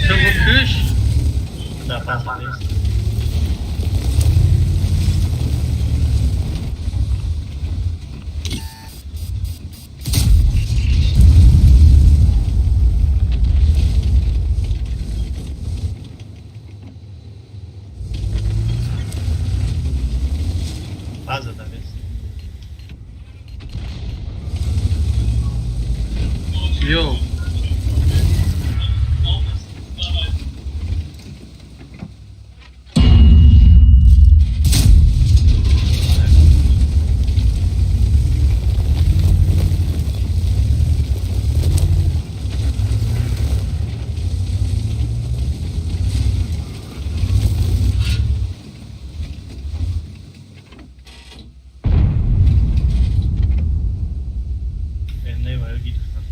Ту бикуш. Да, паза нест. Паза да нест. Ё. Не, ва гирифтам.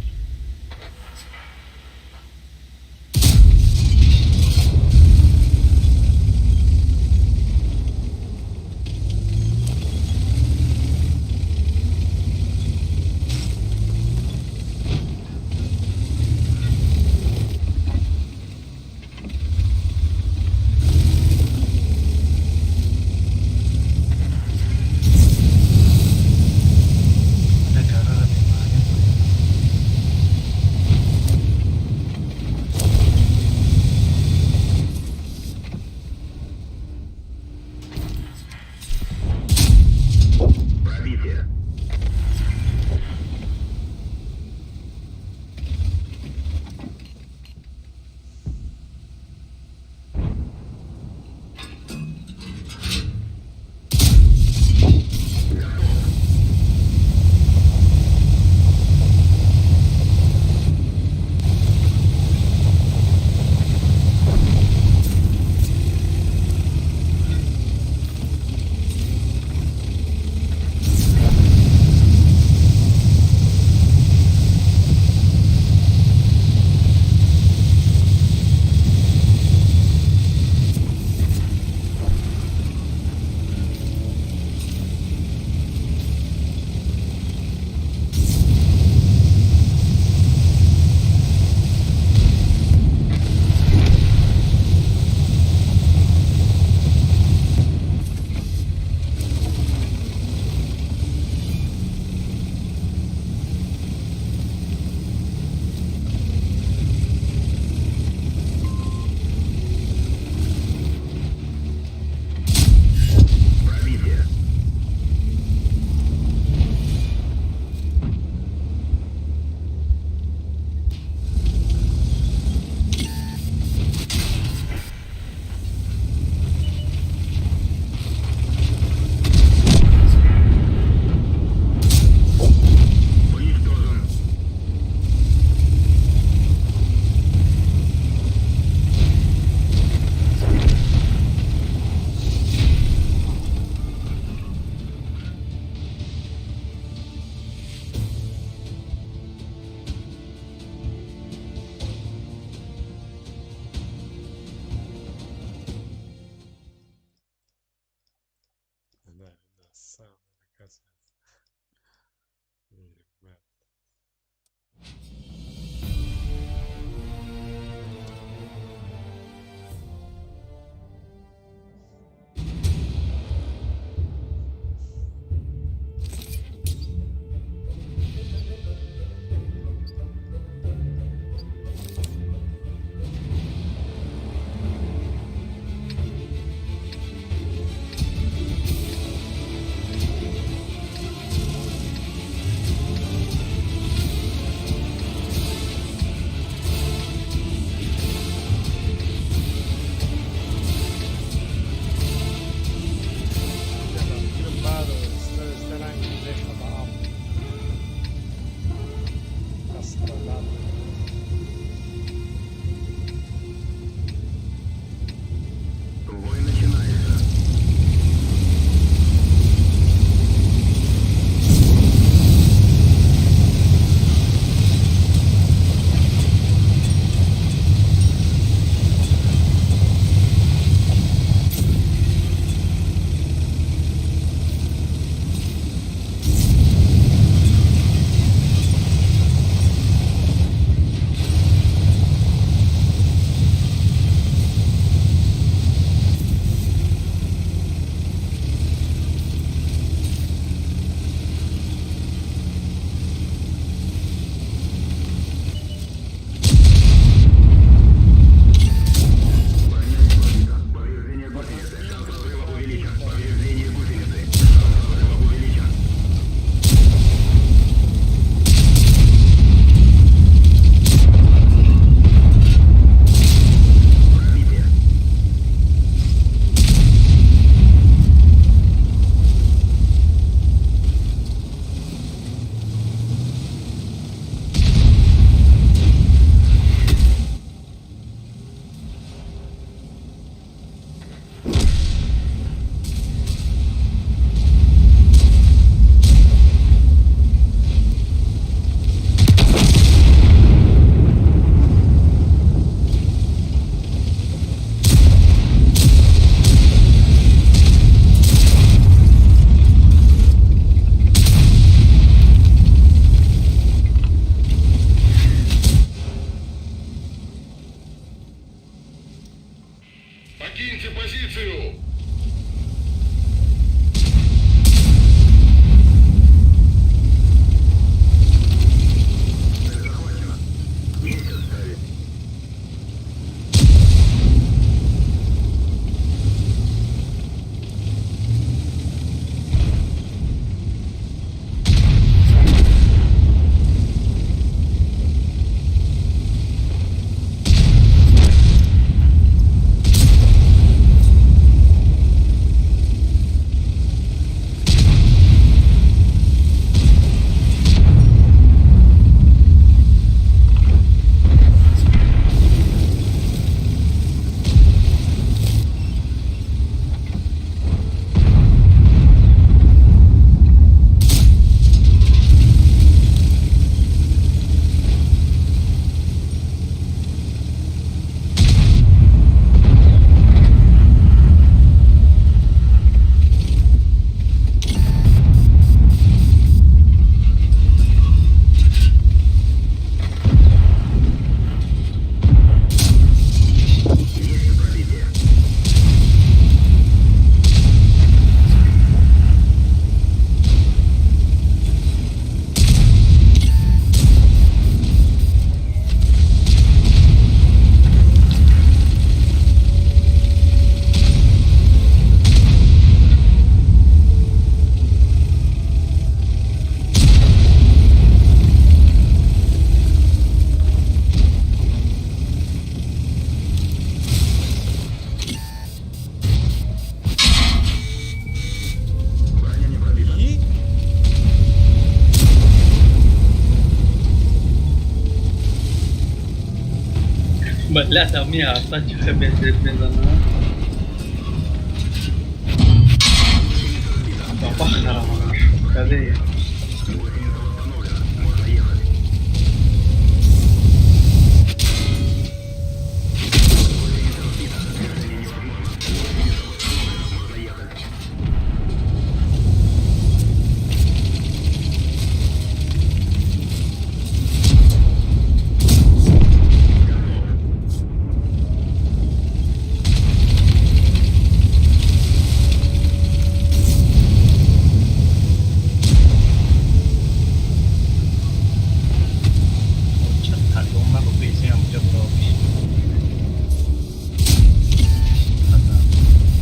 Блядь, ами арта чихе безред мезана. Баба харама. Каде? Гусеница восстановлена. Можно ехать. Гусеница сбита. Движение невозможно. Гусеница восстановлена. Можно ехать. Готов. Ча талона ро безе ҳамҷа буровиш.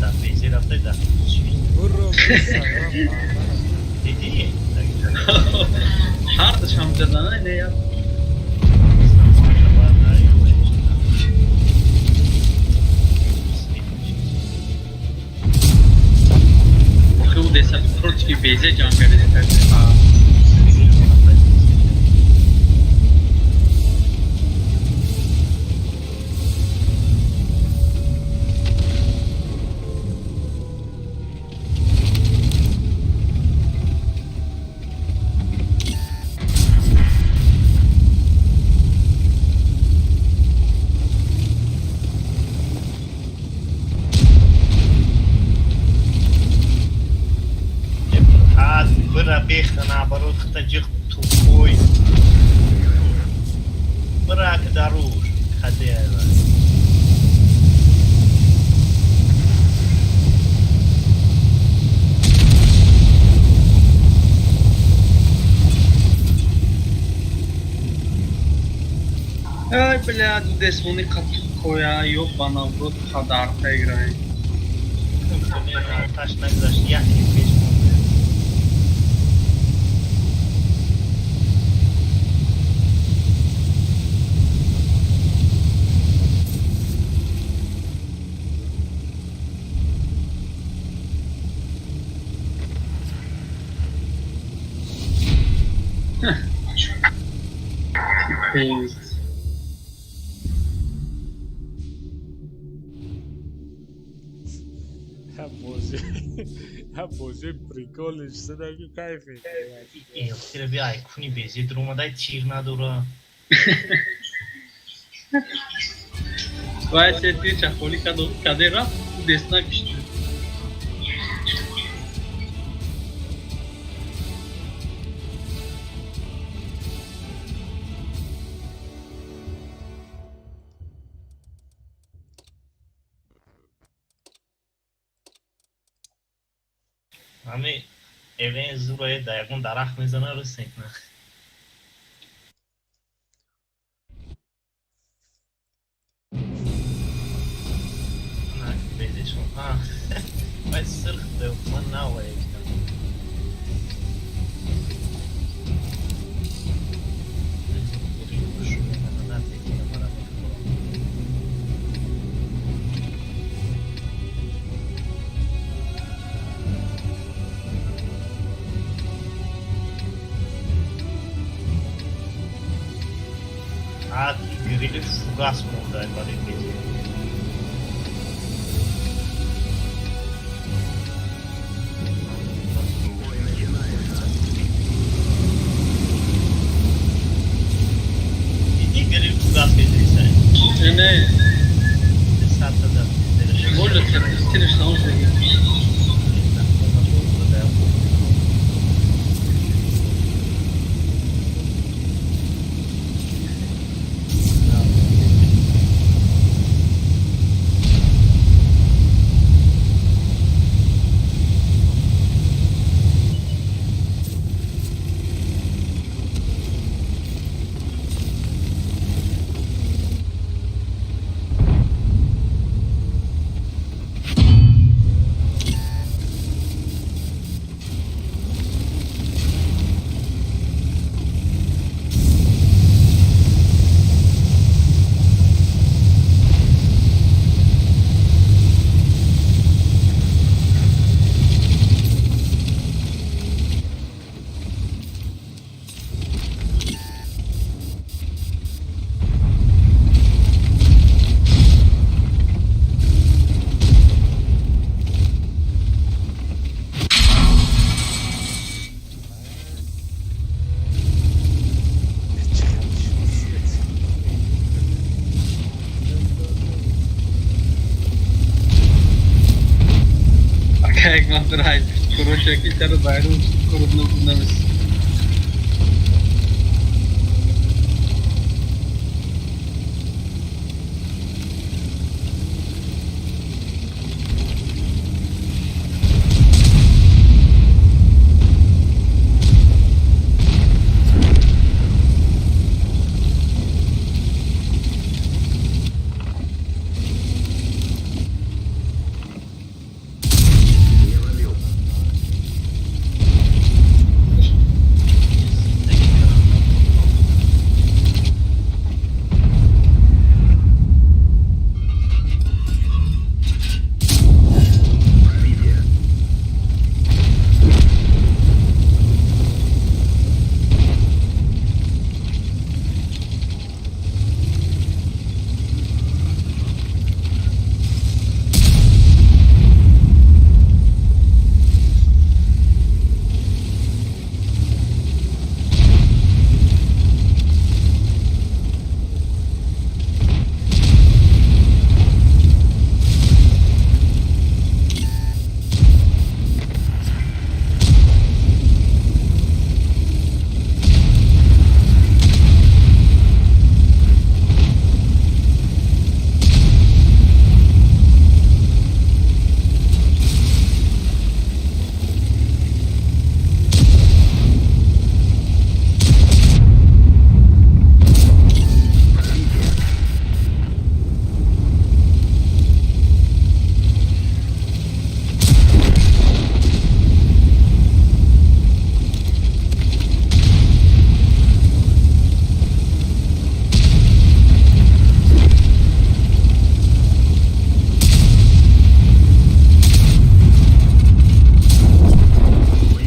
Дар безе рафта дар Бурро. Дидӣ? Ҳардаш ҳамҷа зана не я. Охи ӯ деса против безе ҷанг карда. Бира беха наоборот хта ҷиқ тупой. Бира даруш хадева. Ай, блядь, десмони қатукоя ёбана в рот хадарта играе. Таш нагузашт, як пеш монда. Пиздец. Бозии приколиш садаки кайфи. Тира би айкуни безе дуромадай тир надора. Вай се тир чахоли каде рафт, десна кишти. Ами евен зура е да ягон дарахт мезана русекна. На безешон. А, вай сирх да ман нава е. А грили фугас монда барои безе. Бой начинается. Диди грили фугас безеса. Не, Сата да безереш. може се тириш на още. Як ман короче, ки чаро байрун курут намес. Не пробил. Зиндагӣ кардам. Пробитие. Пробитие.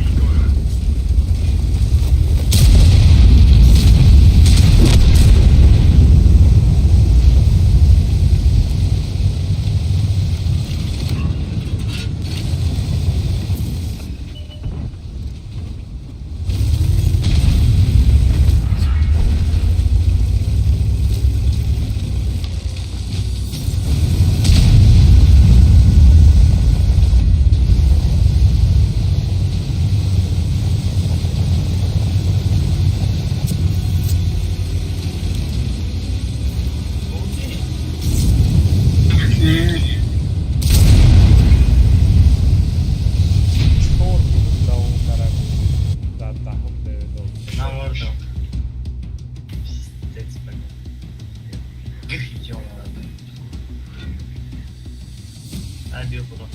Уничтожен. Бурдӣ? Чор минут давом кард дар даҳум левел. Навардам. Пиздец, блин. Гых, ё-моё. Ай, биё буро.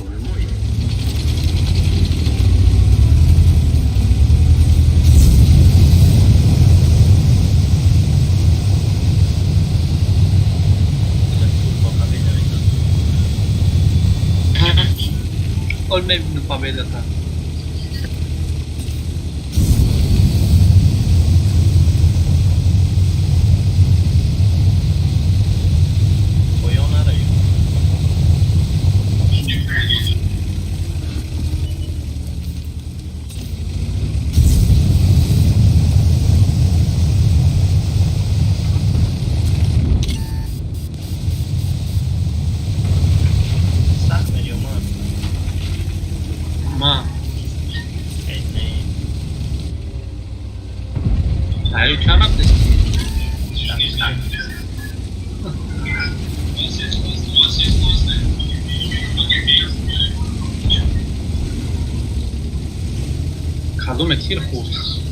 В бой. Ол мебину победата. Поён наравӣ. Сахт меёмад. Ма. Эй, не. Аю чанд рафтест? Сахт. Кадоме тир хӯрд?